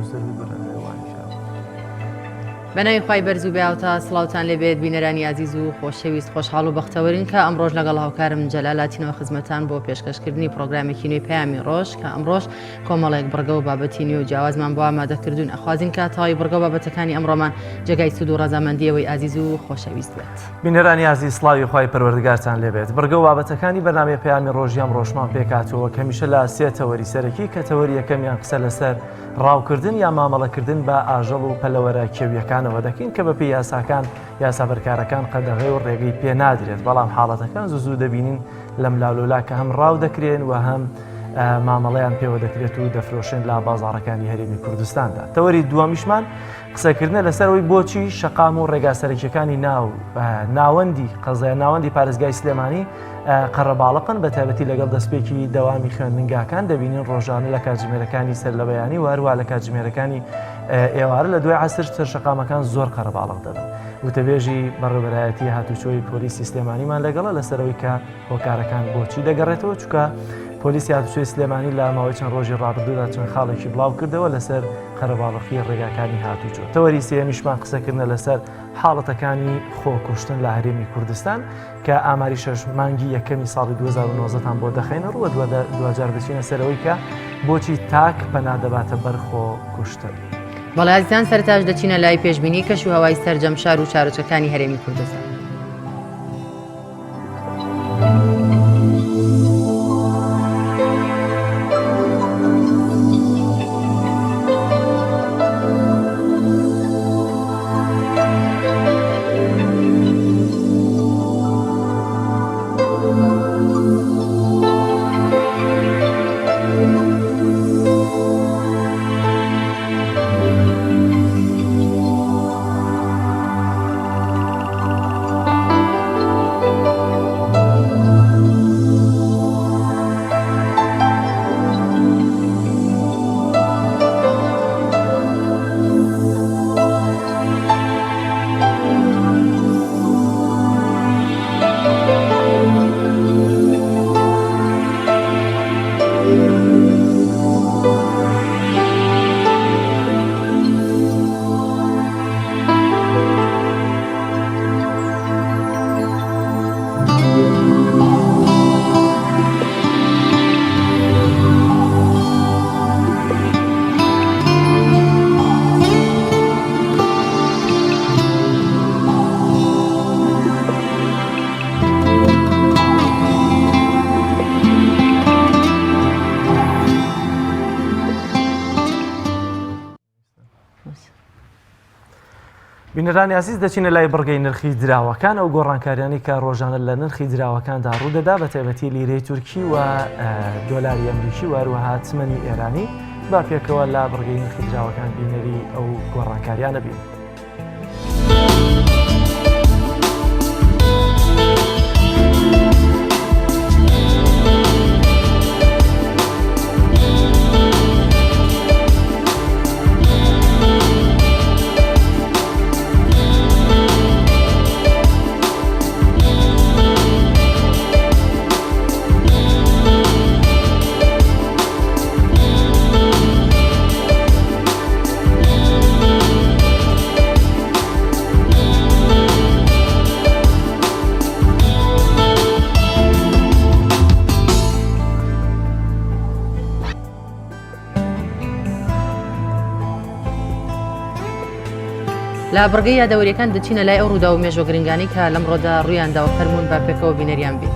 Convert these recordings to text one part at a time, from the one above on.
نووسەر و بەرنامەوانیشە. بەناوی خوای بەرز و بێهاوتا سڵاوتان لێبێت بینەرانی ئازیز و خۆشەویست خۆشحاڵ و بەختەوەرین کە ئەمڕۆژ لەگەڵ هاوکارم جەلال هاتینەوە خزمەتان بۆ پێشکەشکردنی پرۆگرامێکی نوێی پەیامی ڕۆژ کە ئەمڕۆژ کۆمەڵێک بڕگە و بابەتی نوێ و جیاوازمان بۆ ئامادەکردوون ئەخوازین کە تەواوی بڕگە و بابەتەکانی ئەمڕۆمان جێگای سوود و ڕەزامەندی ئێوەی ئازیز و خۆشەویست بێت. بینەرانی ئازیز سڵاوی خوای پەروەردگارتان لێبێت بڕگە و بابەتەکانی بەرنامەی پەیامی ڕۆژی ئەمڕۆشمان پێکهاتووە وەک هەمیشە لە سێ تەوەری سەرەکی کە تەوەری یەکەمیان قسە لەسەر ڕاوکردن یا مامەڵەکردن بە ئاژەڵ و پەلەوەرە کێوییەکانەوە دەکەین کە بەپێی یاساکان یاسا بەرکارەکان قەدەغەی و ڕێگەی پێ نادرێت بەڵام حاڵەتەکان زوو زوو دەبینین لەم لاولولا کە هەم ڕاو دەکرێن و هەم مامەڵەیان پێوە دەکرێت و دەفرۆشێن لە بازاڕەکانی هەرێمی کوردستاندا تەوەری دووەمیشمان قسەکردنە لەسەر ئەوەی بۆچی شەقام و ڕێگا سەرەکیەکانی ناو ناوەندی قەزای ناوەندی پارێزگای سلێمانی قەرەباڵقن بە تایبەتی لەگەڵ دەستپێکی دەوامی خوێندنگاکان دەبینین ڕۆژانە لە کاتژمێرەکانی سەر لە بەیانی و هەروە لە کاتژمێرەکانی ئێوارە لە دوای عەسر سەر شەقامەکان زۆر قەرەباڵق دەبن وتەبێژی بەڕێوەبەرایەتی هاتوچۆی پۆلیسی سلێمانیمان لەگەڵە لەسەرەوەی کە هۆکارەکان بۆچی دەگەڕێتەوە چونکە پۆلیسی هاتوچۆی سلێمانی لە ماوەی چەند ڕۆژی ڕابردوودا چەند خاڵێکی بڵاو کردەوە لەسەر قەرەباڵخی ڕێگاکانی هاتوچۆ تەوەری سێمیشمان قسەکردنە لەسەر حاڵەتەکانی خۆکوشتن لە هەرێمی کوردستان کە ئاماری شەش مانگی یەکەمی ساڵی 2019 تان بۆ دەخەینە ڕووە دواجار دەچینە سەرەوەی کە بۆچی تاک پەنا دەباتە بەر خۆکوشتن. بەڵێ ئازیزان سەرتاش دەچینە لای پێشبینی کەش و هەوای سەرجەم شار و شارۆچکەکانی هەرێمی کوردستان. بینەرانی ئازیز دەچینە لای بڕگەی نرخی دراوەکان ئەو گۆڕانکاریانی کە ڕۆژانە لە نرخی دراوەکاندا ڕوودەدا بە تایبەتی لیرەی تورکی و دۆلاری ئەمریکی و هەروەها تمەنی ئێرانی با پێکەوە لە بڕگەی نرخی دراوەکان بینەری ئەو گۆڕانکاریانە بین. لە بڕگەی یادەوەریەکان دەچینە لای ئەو ڕووداو و مێژوە گرنگانەی کە لەمڕۆدا ڕوویانداوە فەرموون با پێکەوە بینەریان بین.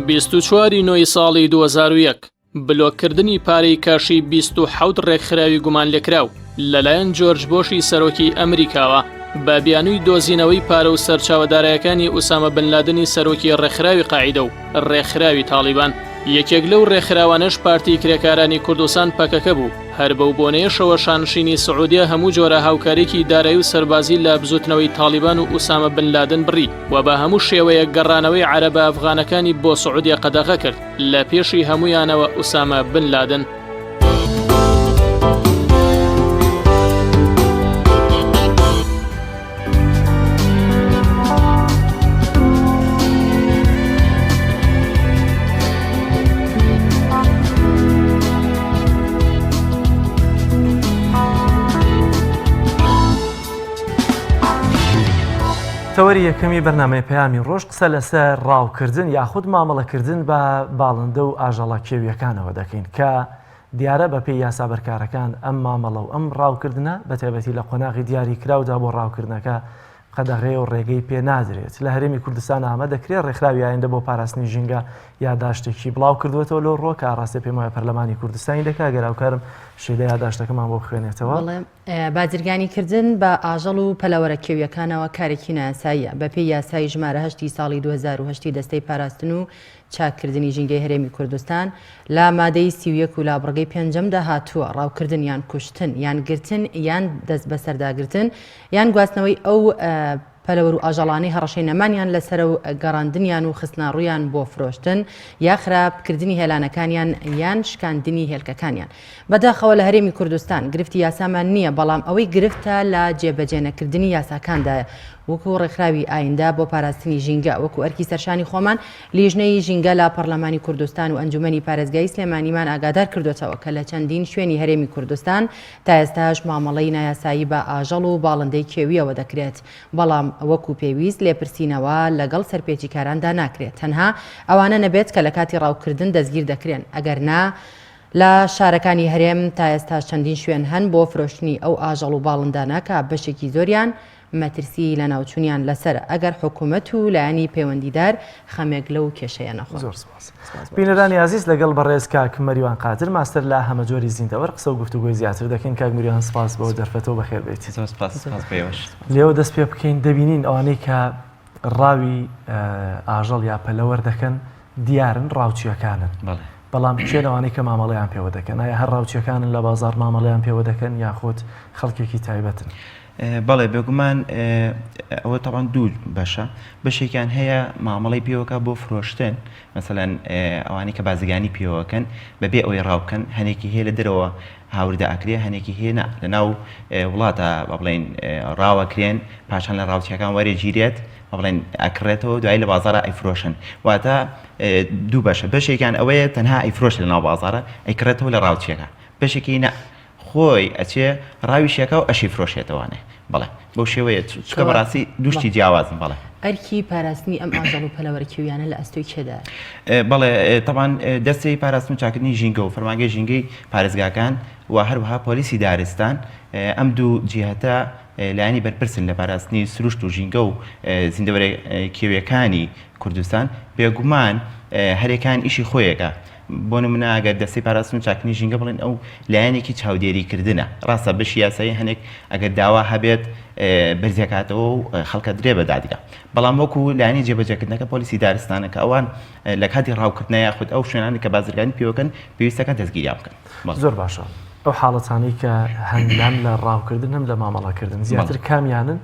24 نۆی ساڵی 2001 بلۆککردنی پارەی کاشی 27 ڕێکخراوی گومانلێکراو لەلایەن جۆرج بۆشی سەرۆکی ئەمریکاوە بە بیانووی دۆزینەوەی پارە و سەرچاوە دارایەکانی ئوسامە بن لادنی سەرۆکی ڕێکخراوی قاعیدە و ڕێکخراوی تاڵیبان. یەکێک لەو ڕێکخراوانەش پارتی کرێکارانی کوردستان پەکەکە بوو، هەر بەو بۆنەیەشەوە شانشینی سعودیە هەموو جۆرە هاوکاریی دارایی و سەربازی لە بزوتنەوەی تاڵیبان و ئوسامە بن لادن بڕی و بە هەموو شێوەیەک گەڕانەوەی عەرەبە ئەفغانەکانی بۆ سعودیە قەدەغە کرد، لە پێشی هەموویانەوە ئوسامە بن لادن. تەوەری یەکەمی بەرنامەی پەیامی ڕۆژ قسە لەسەر ڕاوکردن یاخود مامەڵەکردن بە باڵندە و ئاژەڵە کێویەکانەوە دەکەین کە دیارە بەپێی یاسا بەرکارەکان ئەم مامەڵە و ئەم ڕاوکردنە بە تایبەتی لە قۆناغی دیاری کراودا بۆ ڕاوکردنەکە قەدەغەیە و ڕێگەی پێ نادرێت. لە هەرێمی کوردستان ئامە دەکرێت ڕێکخراوی ئایندە بۆ پاراستنی ژینگە یاداشتێکی بڵاو کردووەتەوە لەو ڕووە کە ئاڕاستەی پێم وایە پەرلەمانی کوردستانی دەکات، گەر هاوکارم شیلە یاداشتەکەمان بۆ بخوێنێتەوە. بەڵێ، بازرگانیکردن بە ئاژەڵ و پەلەوەرە کێوییەکانەوە کارێکی نایاساییە، بەپێی یاسای ژمارە هەشتی ساڵی 2008 ی دەستەی پاراستن و چاککردنی ژینگەی هەرێمی کوردستان لە مادەی 31 و لە بڕگەی پێنجەمدا هاتووە، ڕاوکردن یان کوشتن یان گرتن یان دەستبەسەرداگرتن یان گواستنەوەی ئەو پەلەوەر و ئاژەڵانەی هەڕەشەی نەمانیان لەسەرە و گەڕاندنیان و خستنەڕوویان بۆ فرۆشتن یا خراپکردنی هێلانەکانیان یان شکاندنی هێلکەکانیان. بەداخەوە لە هەرێمی کوردستان گرفتی یاسامان نییە، بەڵام ئەوەی گرفتە لە جێبەجێنەکردنی یاساکاندایە. وەکو ڕێکخراوی ئایندە بۆ پاراستنی ژینگە، وەکو ئەرکی سەرشانی خۆمان، لیژنەی ژینگە لە پەڕلەمانی کوردستان و ئەنجومەنی پارێزگای سلێمانیمان ئاگادار کردۆتەوە کە لە چەندین شوێنی هەرێمی کوردستان تا ئێستاش مامەڵەی نایاسایی بە ئاژەڵ و باڵندەی کێوییەوە دەکرێت، بەڵام وەکو پێویست لێپرسینەوە لەگەڵ سەرپێچیکاراندا ناکرێت، تەنها ئەوانە نەبێت کە لەکاتی ڕاوکردن دەستگیر دەکرێن، ئەگەر نا لە شارەکانی هەرێم تا ئێستاش چەندین شوێن هەن بۆ فرۆشتنی ئەو ئاژەڵ و باڵندانە کە بەشێکی زۆریان مەترسیی لەناوچوونیان لەسەرە، ئەگەر حکومەت و لایەنی پەیوەندیدار خەمێک لەو کێشەیە نەخۆن. زۆر سپاس. بینەرانی ئازیز لەگەڵ بەڕێز کاک مەریوان قادر ماستەر لە هەمەجۆری زیندەوەر قسە و گفتوگۆی زیاتر دەکەین. کاک مریوان سپاس بۆ دەرفەتەوە بەخێر بێیت. زۆر سپاس، سپاس بۆ ئێوەش. لێوە دەست پێ بکەین دەبینین ئەوانەی کە ڕاوی ئاژەڵ یا پەلەوەر دەکەن دیارن ڕاوچیەکانن. بەڵێ. بەڵام کێن ئەوانەی کە مامەڵەیان پێوە دەکەن؟ ئایا هەر ڕاوچیەکانن لە بازاڕ مامەڵەیان پێوە دەکەن یاخود خەڵکێکی تایبەتن؟ بەڵێ بێگومان ئەوە تەبعەن دوو بەشە بەشێکیان هەیە مامەڵەی پێوەکە بۆ فرۆشتن مەسەلەن ئەوانەی کە بازرگانی پێوەکەن بەبێ ئەوەی ڕاو بکەن هەنێکی هەیە لە دەرەوە هاوردە ئەکرێ هەنێکی هەیە نا لە ناو وڵاتە بە بڵێن ڕاوەکرێن پاشان لە ڕاوچیەکان وەرەگیرێت بە بڵێن ئەکڕێتەوە دوایی لە بازارە ئەیفرۆشن واتە دوو بەشە بەشێکیان ئەوەیە تەنها ئەیفرۆش لە ناو بازارە ئەیکڕێتەوە لە ڕاوچیەکە بەشێکی نا خۆی ئەچێ ڕاویشی ئەکا و ئەشیفرۆشێتەوانێ بەڵێ بەو شێوەیە چونکە بەڕاستی دوو شتی جیاوازن بەڵێ. ئەرکی پاراستنی ئەم ئاژەڵ و پەلەوەرە کێویانە لە ئەستۆی کێدایە؟ بەڵێ تەبعەن دەستەی پاراستن و چاککردنی ژینگە و فەرمانگەی ژینگەی پارێزگاکان و هەروەها پۆلیسی دارستان ئەم دوو جیهەتە لایەنی بەرپرسن لە پاراستنی سروشت و ژینگە و زیندەوەرە کێویەکانی کوردستان بێگومان هەرێکان ئیشی خۆیەکە بۆ نمونە ئەگەر دەستەی پاراستن و چاککردنی ژینگە بڵێن ئەو لایەنێکی چاودێریکردنە ڕاستە بەشی یاسایی هەنێک ئەگەر داوا هەبێت بەرزیەکاتەوە و خەڵکە درێ بە دادگا بەڵام وەکو لایەنی جێبەجێکردنەکە پۆلیسی دارستانە کە ئەوان لە کاتی ڕاوکردنە یاخود ئەو شوێنانی کە بازرگانی پێوەکەن پێویستەکە دەستگیریان بکەن. زۆر باشە ئەو حاڵەتانەی کە هەن هەم لە ڕاوکردن هەم لە مامەڵەکردن زیاتر کامیانن؟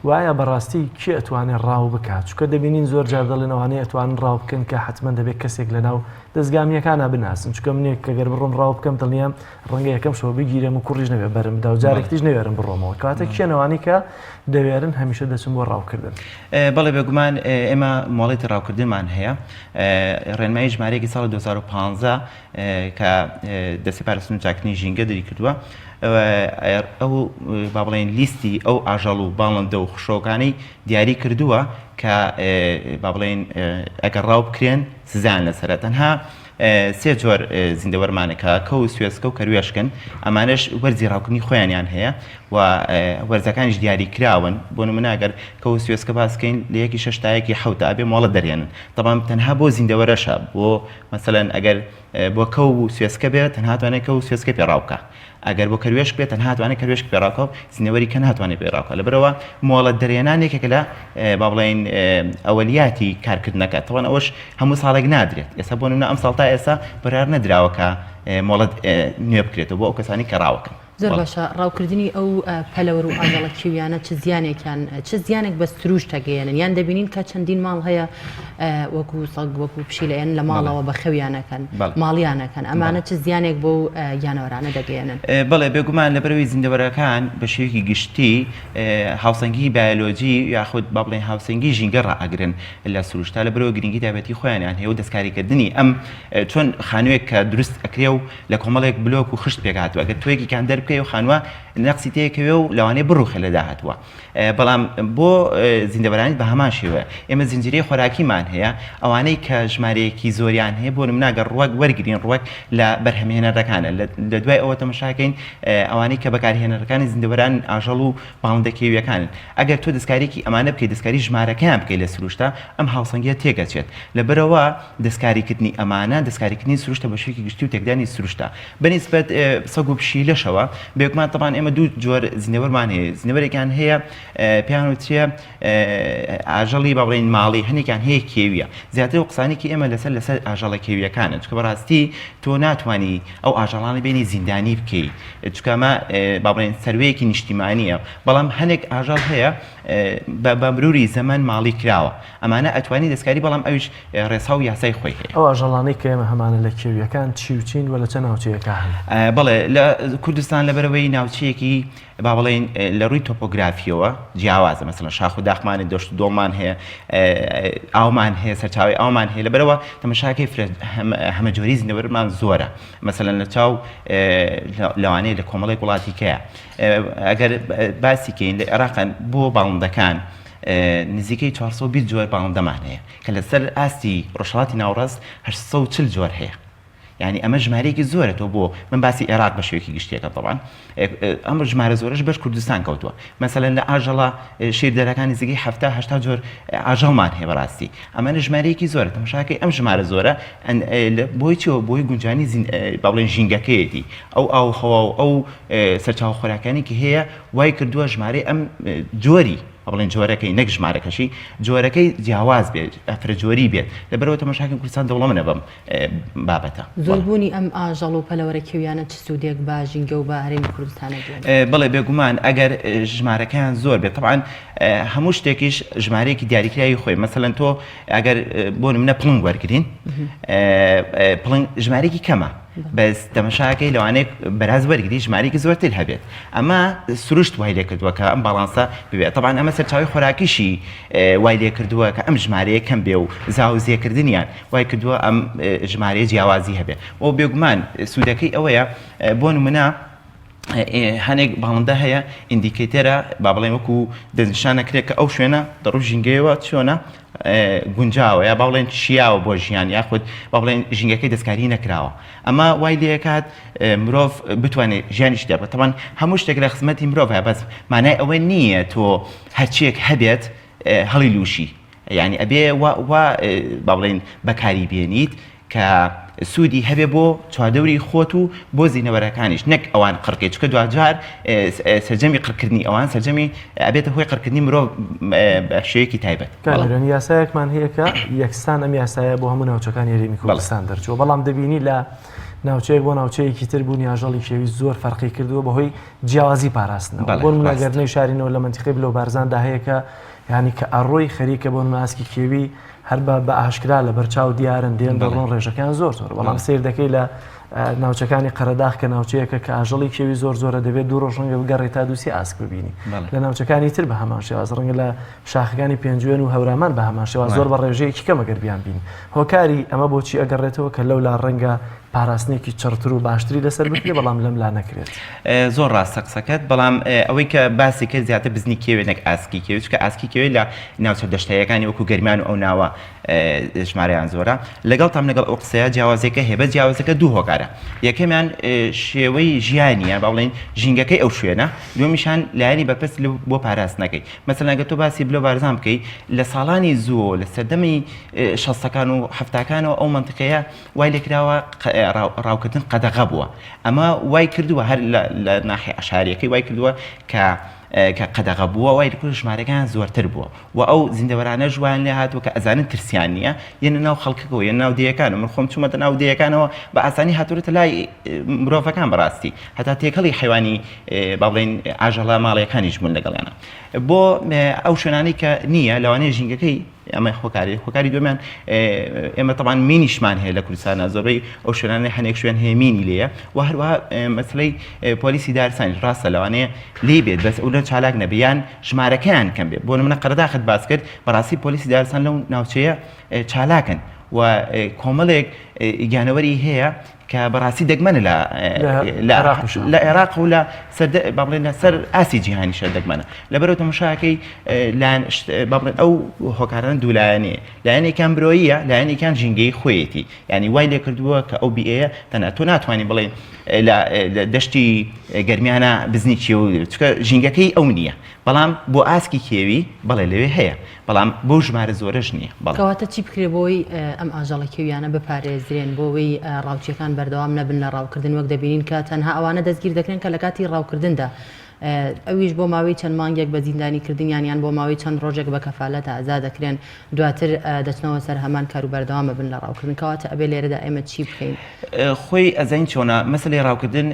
وە ئایا بەڕاستی کێ ئەتوانێ ڕاو بکات چونکە دەبینین زۆر جار دەڵێن ئەوانەی ئەتوانن ڕاو بکەن کە حەتمەن دەبێت کەسێک لەناو دەزگا ئەمنیەکانا بناسن چونکە منێک کە گەر بڕۆم ڕاو بکەم دڵنیام ڕەنگە یەکەم شەوە بگیرێم و کوڕیش نەبێ بەرم بدا و جارێک تریش نەوێرم بڕۆمەوە کەواتە کێن ئەوانەی کە دەوێرن هەمیشە دەچن بۆ ڕاوکردن؟ بەڵێ بێگومان ئێمە مۆڵەتی ڕاوکردنمان هەیە ڕێنمایی ژمارەیەکی ساڵی 2015 کە دەستەی پاراستن و چاککردنی ژینگە دەریکردووە ئەو با بڵێین لیستی ئەو ئاژەڵ و باڵندە و خشۆکانەی دیاری کردووە کە با بڵێین ئەگەر ڕاو بکرێن سزایان لەسەرە تەنها سێ جۆر زیندەوەرمانە کە کەو و سوێسکە و کەروێشکن ئەمانەش وەرزی ڕاوکردنی خۆیانیان هەیە و وەرزەکانیش دیاری کراون بۆ نمونە ئەگەر کەو و سوێسکە باس بکەین لە یەکی شەش تا یەکی حەوتە ئەبێ مۆڵەت دەرهێنن تەبعەن تەنها بۆ زیندەوەرەشە بۆ مەسەلەن ئەگەر بۆ کەو و سوێسکە بێ تەنها توانێت کەو و سوێسکە پێ ڕاو بکا ئەگەر بۆ کەروێشک بێ تەنها توانێت کەروێشک پێ ڕاو بکا و زیندەوەری کە ناتوانێت پێ ڕاو بکا لەبەرئەوە مۆڵەت دەرهێنان یەکێکە لە با بڵێین ئەوەلیاتی کارکردنەکە تەوان ئەوەش هەموو ساڵێک نادرێت ئێستا بۆ نمونە ئەم ساڵ تا ئێستا بڕیار نەدراوە کە مۆڵەت نوێ بکرێتەوە بۆ ئەو کەسانی کە ڕاوەکەن. زۆر باشە ڕاوکردنی ئەو پەلەوەر و ئاژەڵە کێویانە چ زیانێکیان چ زیانێک بە سروشت دەگەیەنن یان دەبینین کە چەندین ماڵ هەیە وەکو سەگ وەکو پشیلەیەن لە ماڵەوە بە خەویانەکەن ماڵیانەکەن ئەمانە چ زیانێک بۆ گیانەوەرانە دەگەیەنن؟ بەڵێ بێگومان لەبەرئەوەی زیندەوەرەکان بە شێوەیەکی گشتی هاوسەنگی بایۆلۆجی یاخود با بڵێین هاوسەنگی ژینگە ڕائەگرن لە سروشتا لەبەرئەوە گرنگی تایبەتی خۆیانیان هەیە و دەستکاریکردنی ئەم چۆن خانوویەک کە دروست ئەکرێ و لە کۆمەڵێک بلۆک و خشت پێکهاتووە، ئەگەر تۆ یەکێکیان دەر. بکەی و خانووە نەقسی تێکەوێ و لەوانەیە بڕوخێ لە داهاتووە بەڵام بۆ زیندەوەرانیش بە هەمان شێوەیە ئێمە زنجیرەی خۆراکیمان هەیە ئەوانەی کە ژمارەیەکی زۆریان هەیە بۆ نمونە گەر ڕوەک وەرگین ڕوەک لە بەرهەمهێنەرەکانە لە دوای ئەوە تەمەشاکەین ئەوانەی کە بەکارهێنەرەکانی زیندەوەران ئاژەڵ و باڵندە کێویەکانن ئەگەر تۆ دەستکاریکی ئەمانە بکەیت دەستکاری ژمارەکەیان بکەیت لە سروشتا ئەم هاوسەنگیە تێکەچێت لەبەرەوە دەستکاریکردنی ئەمانە دەستکاریکردنی سروشتە بە شێوەیەکی گشتی و تێکدانی سروشتە بەنیسبەت سەگ و پشیلەشەوە بێگومان تەبان ئێمە دوو جۆر زیندەوەرمان هەیە زیندەوەرێکیان هەیە پێیان وترێ ئاژەڵی با بڵێین ماڵی هەنێکیان هەیە کێویە زیاتر و قسانێکی ئێمە لەسەر لەسەر ئاژەڵە کێویەکانە چکە بەڕاستی تۆ ناتوانانی ئەو ئاژەڵانە بێنی زیندانی بکەی چکەمە با بڵێن سەروەیەکی نیشتیمانیە بەڵام هەنێک ئاژەڵ هەیە بە مروری زەمەن ماڵی کراوە ئەمانە ئەتوانی دەستکاری بەڵام ئەویش ڕێسا و یاسای خۆی هەیە. ئەو ئاژەڵانەی کە ئێمە هەمانە لە کێوییەکان چی و چین و لە چە ناوچەیەکا هەن؟ بەڵێ لە کوردستان لەبەرئەوەی ناوچەیەکی با بڵێین لە ڕووی تۆپۆگرافیەوە جیاوازە مەسەلەن شاخ و داخمان هەیە دەشت و دۆڵمان هەیە ئاومان هەیە سەرچاوەی ئاومان هەیە لەبەرئەوە تەمەشاکەی فرە هەمەجۆری زیندەوەرمان زۆرە مەسەلەن لە چاو لەوانەیە لە کۆمەڵێک وڵاتی کەیە ئەگەر باسی کەین لە عێراق بۆ باڵندەکان نزیکەی 420 جۆر باڵندەمان هەیە کە لەسەر ئاستی ڕۆژهەڵاتی ناوەڕاست 840 جۆر هەیە یعنی ئەمە ژمارەیەکی زۆرە تۆ بۆ من باسی عێراق بە شێوەیەکی گشتیەکە طبعا ئەم ژمارە زۆرەش بەش کوردستان کەوتووە مەسەلەن لە ئاژەڵە شیردەرەکان نزیکەی 70 هەشتا جۆر ئاژەڵمان هەیە بەڕاستی ئەمانە ژمارەیەکی زۆرە تەماشاکەی ئەم ژمارە زۆرە بۆی چیەوە بۆی گونجانی با بڵێن ژینگەکەیەتی ئەو ئاو هەوا و ئەو سەرچاوە خۆراکانی کە هەیە وای کردووە ژمارەی ئەم جۆری بڵێن جۆرەکەی نەک ژمارەکەشی جۆرەکەی جیاواز بێت فرە جۆری بێت لەبەرەوە تەماشاکەن کوردستان دەوڵەمەنە بەم بابەتە. زۆربوونی ئەم ئاژەڵ و پەلەوەرە کێویانە چ سوودێک بە ژینگە و بە هەرێمی کوردستان ئەگەیەنێت؟ بەڵێ بێگومان ئەگەر ژمارەکەیان زۆر بێت تەبعەن هەموو شتێکیش ژمارەیەکی دیاریکراوی خۆی مەسەلەن تۆ ئەگەر بۆ نمونە پڵنگ وەرگین پڵنگ ژمارێکی کەمە بەس تەمەشاکەی لەوانەیە بەراز وەرگری ژمارێکی زۆرتر هەبێت ئەمە سروشت وای لێکردووە کە ئەم باڵانسە ببێت تەبعەن ئەمە سەرچاوی خۆراکیشی وای لێکردووە کە ئەم ژمارەیە کەم بێ و زاوزێکردنیان وای کردووە ئەم ژمارەیە جیاوازی هەبێ و بێگومان سوودەکەی ئەوەیە بۆ نمونە هەنێک باڵندە هەیە indicator ە با بڵێن وەکو دەستنیشان نەکرێت کە ئەو شوێنە دەڕوو ژینگەیەوە چۆنە گونجاوە یا با بڵێن شیاوە بۆ ژیان یاخود با بڵێن ژینگەکەی دەستکاری نەکراوە ئەمە وای لێکات مرۆڤ بتوانێت ژیانیش دەبێت تەبعەن هەموو شتێک لە خزمەتی مرۆڤ هەیە بەس مانای ئەوە نییە تۆ هەرچیەک هەبێت هەڵی لوشی یعنی ئەبێ وا وا با بڵێین بەکاری بێنیت کە سوودی هەبێ بۆ چواردەوری خۆت و بۆ زینەوەرەکانیش نەک ئەوان قڕکەی چکە دواجار سەرجەمی قڕکردنی ئەوان سەرجەمی ئەبێتە هۆی قڕکردنی مرۆڤ بە شێوەیەکی تایبەت. کامێرۆن یاسایەکمان هەیە کە یەکسان ئەم یاسایە بۆ هەموو ناوچەکانی هەرێمی کوردستان دەرچووە بەڵام دەبینی لە ناوچەیەک بۆ ناوچەیەکی تر بوونی ئاژەڵی کێوی زۆر فەرقی کردووە بەهۆی جیاوازی پاراستنەوە بۆ نمونە گەرنەی شارینەوە لە مەنتیقەی بلۆ بارزاندا هەیە کە یانی کە ئەڕۆی خەریکە بۆ نمونە ئاسکی کێوی هەر بە بە ئاشکرا لە بەرچاو دیارن دێن دەڕۆن ڕێژەکان زۆر زۆر بەڵام سیر دەکەی لە ناوچەکانی قەرەداخ کە ناوچەیەکە کە ئاژەڵی کێوی زۆر زۆرە دەبێت دوو ڕۆژ ڕەنگە بگەڕێت تا دووسی ئاسک ببینی لە ناوچەکانی تر بە هەمان شێواز ڕەنگە لە شاخەکانی پێنجوێن و هەورامان بە هەمان شێواز زۆر بە ڕێژەیەکی کەم ئەگەر بیان بینی هۆکاری ئەمە بۆچی ئەگەڕێتەوە کە لەولا ڕەنگە پاراستنێکی چڕتر و باشتری لەسەر بکرێت بەڵام لەم لا نەکرێت. زۆر ڕاستە قسەکەت بەڵام ئەوەی کە باسی کرد زیاتر بزنی کێوێ نەک ئاسکی کێوی چونکە ئاسکی کێوێ لە ناوچە دەشتاییەکانی وەکو گەرمیان و ئەو ناوە ژمارەیان زۆرە لەگەڵتام لەگەڵ ئەو قسەیە جیاوازیەکە هەیە بەس جیاوازەکە دوو هۆکارە یەکەمیان شێوەی ژیانی یان با بڵێین ژینگەکەی ئەو شوێنە دووەمیشان لایەنی بەرپرس بۆ پاراستنەکەی مەسەلەن ئەگەر تۆ باسی بلۆ بارزان بکەی لە ساڵانی زووەوە لە سەردەمی شەستەکان و حەفتاکانەوە ئەو مەنتیقەیە وای لێکراوە ڕاوکردن قەدەغە بووە ئەمە وای کردووە هەر لە ناحی عشاریەکەی وای کردووە کە کە قەدەغە بووە وای لەکوژ ژمارەکان زۆرتر بووە و ئەو زیندەوەرانە ژوان لێ هاتووە کە ئەزانن ترسیان نییە یەنە ناو خەڵکەکەەوە یە ناو دێیەکان من خۆم چوومەتە ناو دێیەکانەوە بە ئاسانی هاتوورەتە لای مرۆڤەکان بەڕاستی هەتا تێکەڵی حیوانی با بڵێین ئاژەڵە ماڵیەکانیش بوون لەگەڵیانە بۆ ئەو شوێنانەی کە نییە لەوانەیە ژینگەکەی ئەمە هۆکاری هۆکاری دومیان ئێمە تەبان مینیشمان هەیە لە کوردستانە زۆربەی ئەو شوێنانە هەنێک شوێن هەیە مینی لێیە و هەروەها مەسلەی پۆلیسی دارستانیش ڕاستە لەوانەیە لی بێت بەس ئەو لە چالاک نەبێ یان ژمارەکەیان کەم بێت بۆ نمونە قەرەداخت باس کرد بەڕاستی پۆلیسی دارستان لەو ناوچەیە چالاکن و کۆمەڵێک. گیانەوەری هەیە کە بەڕاستی دەگمەنە لە لە عێراق و لە با بڵێن لەسەر ئاستی جیهانیشە دەگمەنە لەبەرەوە تەمەشاکەی با بڵێن ئەو هۆکارانە دوولایەنەیە لایەنێکیان مرۆییە لایەنێکیان ژینگەی خۆیەتی یعنی وای لێ کردووە کە ئەو بیئەیە تەنها تۆ ناتوانانی بڵێ لە دەشتی گەرمیانە بزنی کێو چکە ژینگەکەی ئەو نییە بەڵام بۆ ئاسکی کێوی بەڵێ لەوێ هەیە بەڵام بەو ژمارە زۆرەش نییە. بەڵێ. کەواتە چی بکرێ بۆی ئەم ئاژەڵە کێویانە بپارێزرێن بۆوەی ڕاوچیەکان بەردەوام نەبن لە ڕاوکردن وەک دەبینین کە تەنها ئەوانە دەستگیر دەکرێن کە لە کاتی ڕاوکردندا ئەویش بۆ ماوەی چەند مانگێک بە زیندانی کردنیان یان بۆ ماوەی چەند ڕۆژێک بە کەفالەت ئازاد دەکرێن دواتر دەچنەوە سەر هەمان کار و بەردەوام ئەبن لە ڕاوکردن کەواتە ئەبێ لێرەدا ئێمە چی بکەین؟ خۆی ئەزانی چۆنە مەسەلەی ڕاوکردن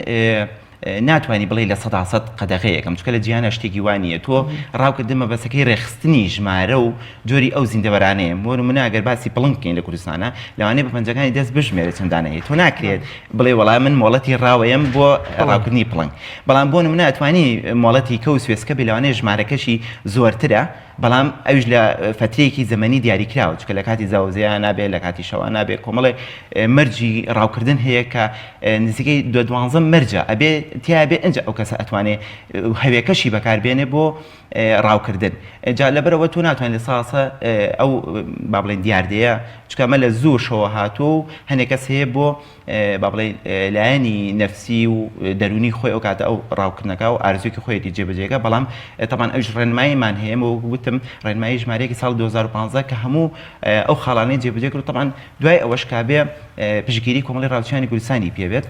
ناتوانی بڵێی 100% قەدەغەیەکەم چونکە لە جیهانا شتێکی وا نییە تۆ ڕاوکردن مەبەستەکەی ڕێکخستنی ژمارە و جۆری ئەو زیندەوەرانەیە بۆ نمونە ئەگەر باسی پڵنگ بکەین لە کوردستانە لەوانەیە بە پەنجەکانی دەست بژمێرێ چەند دانە هەیە تۆ ناکرێت بڵێ وەڵا من مۆڵەتی ڕاوەیەم بۆ ڕاوکردنی پڵنگ بەڵام بۆ نمونە ئەتوانی مۆڵەتی کەو سوێسکە بێ لەوانەیە ژمارەکەشی زۆرترە بەڵام ئەویش لە فەترەیەکی زەمەنی دیاریکراوە چونکە لە کاتی زاوزێیا نابێت لە کاتی شەوا نابێت کۆمەڵێ مەرجی ڕاوکردن هەیە کە نزیکەی دو دوانزە مەرجە ئەبێ تیا بێ ئەنج ئەو کەسە ئەتوانێ هەوێکەشی بەکاربێنێ بۆ ڕاوکردن جا لەبەرەوە تۆ ناتوانێت لە ساسە ئەو با بڵێن دیاردەیە چونکە ئەمە لە زوو شەوە هاتووە و هەنێک کەس هەیە بۆ با بڵێین لایەنی نەفسی و دەروونی خۆی ئەو کاتە ئەو ڕاوکردنەکە و ئارزوێکی خۆیەتی جێبەجێکە بەڵام تەبان ئەوش ڕێنماییمان هەیە وەک وتم ڕێنمایی ژمارەیەکی ساڵ 2015 کە هەموو ئەو خاڵانەی جێبەجێ کرد تەبان دوای ئەوەش کابێ پشتگیری کۆمەڵی ڕاوچیانی کوردستانی پێبێت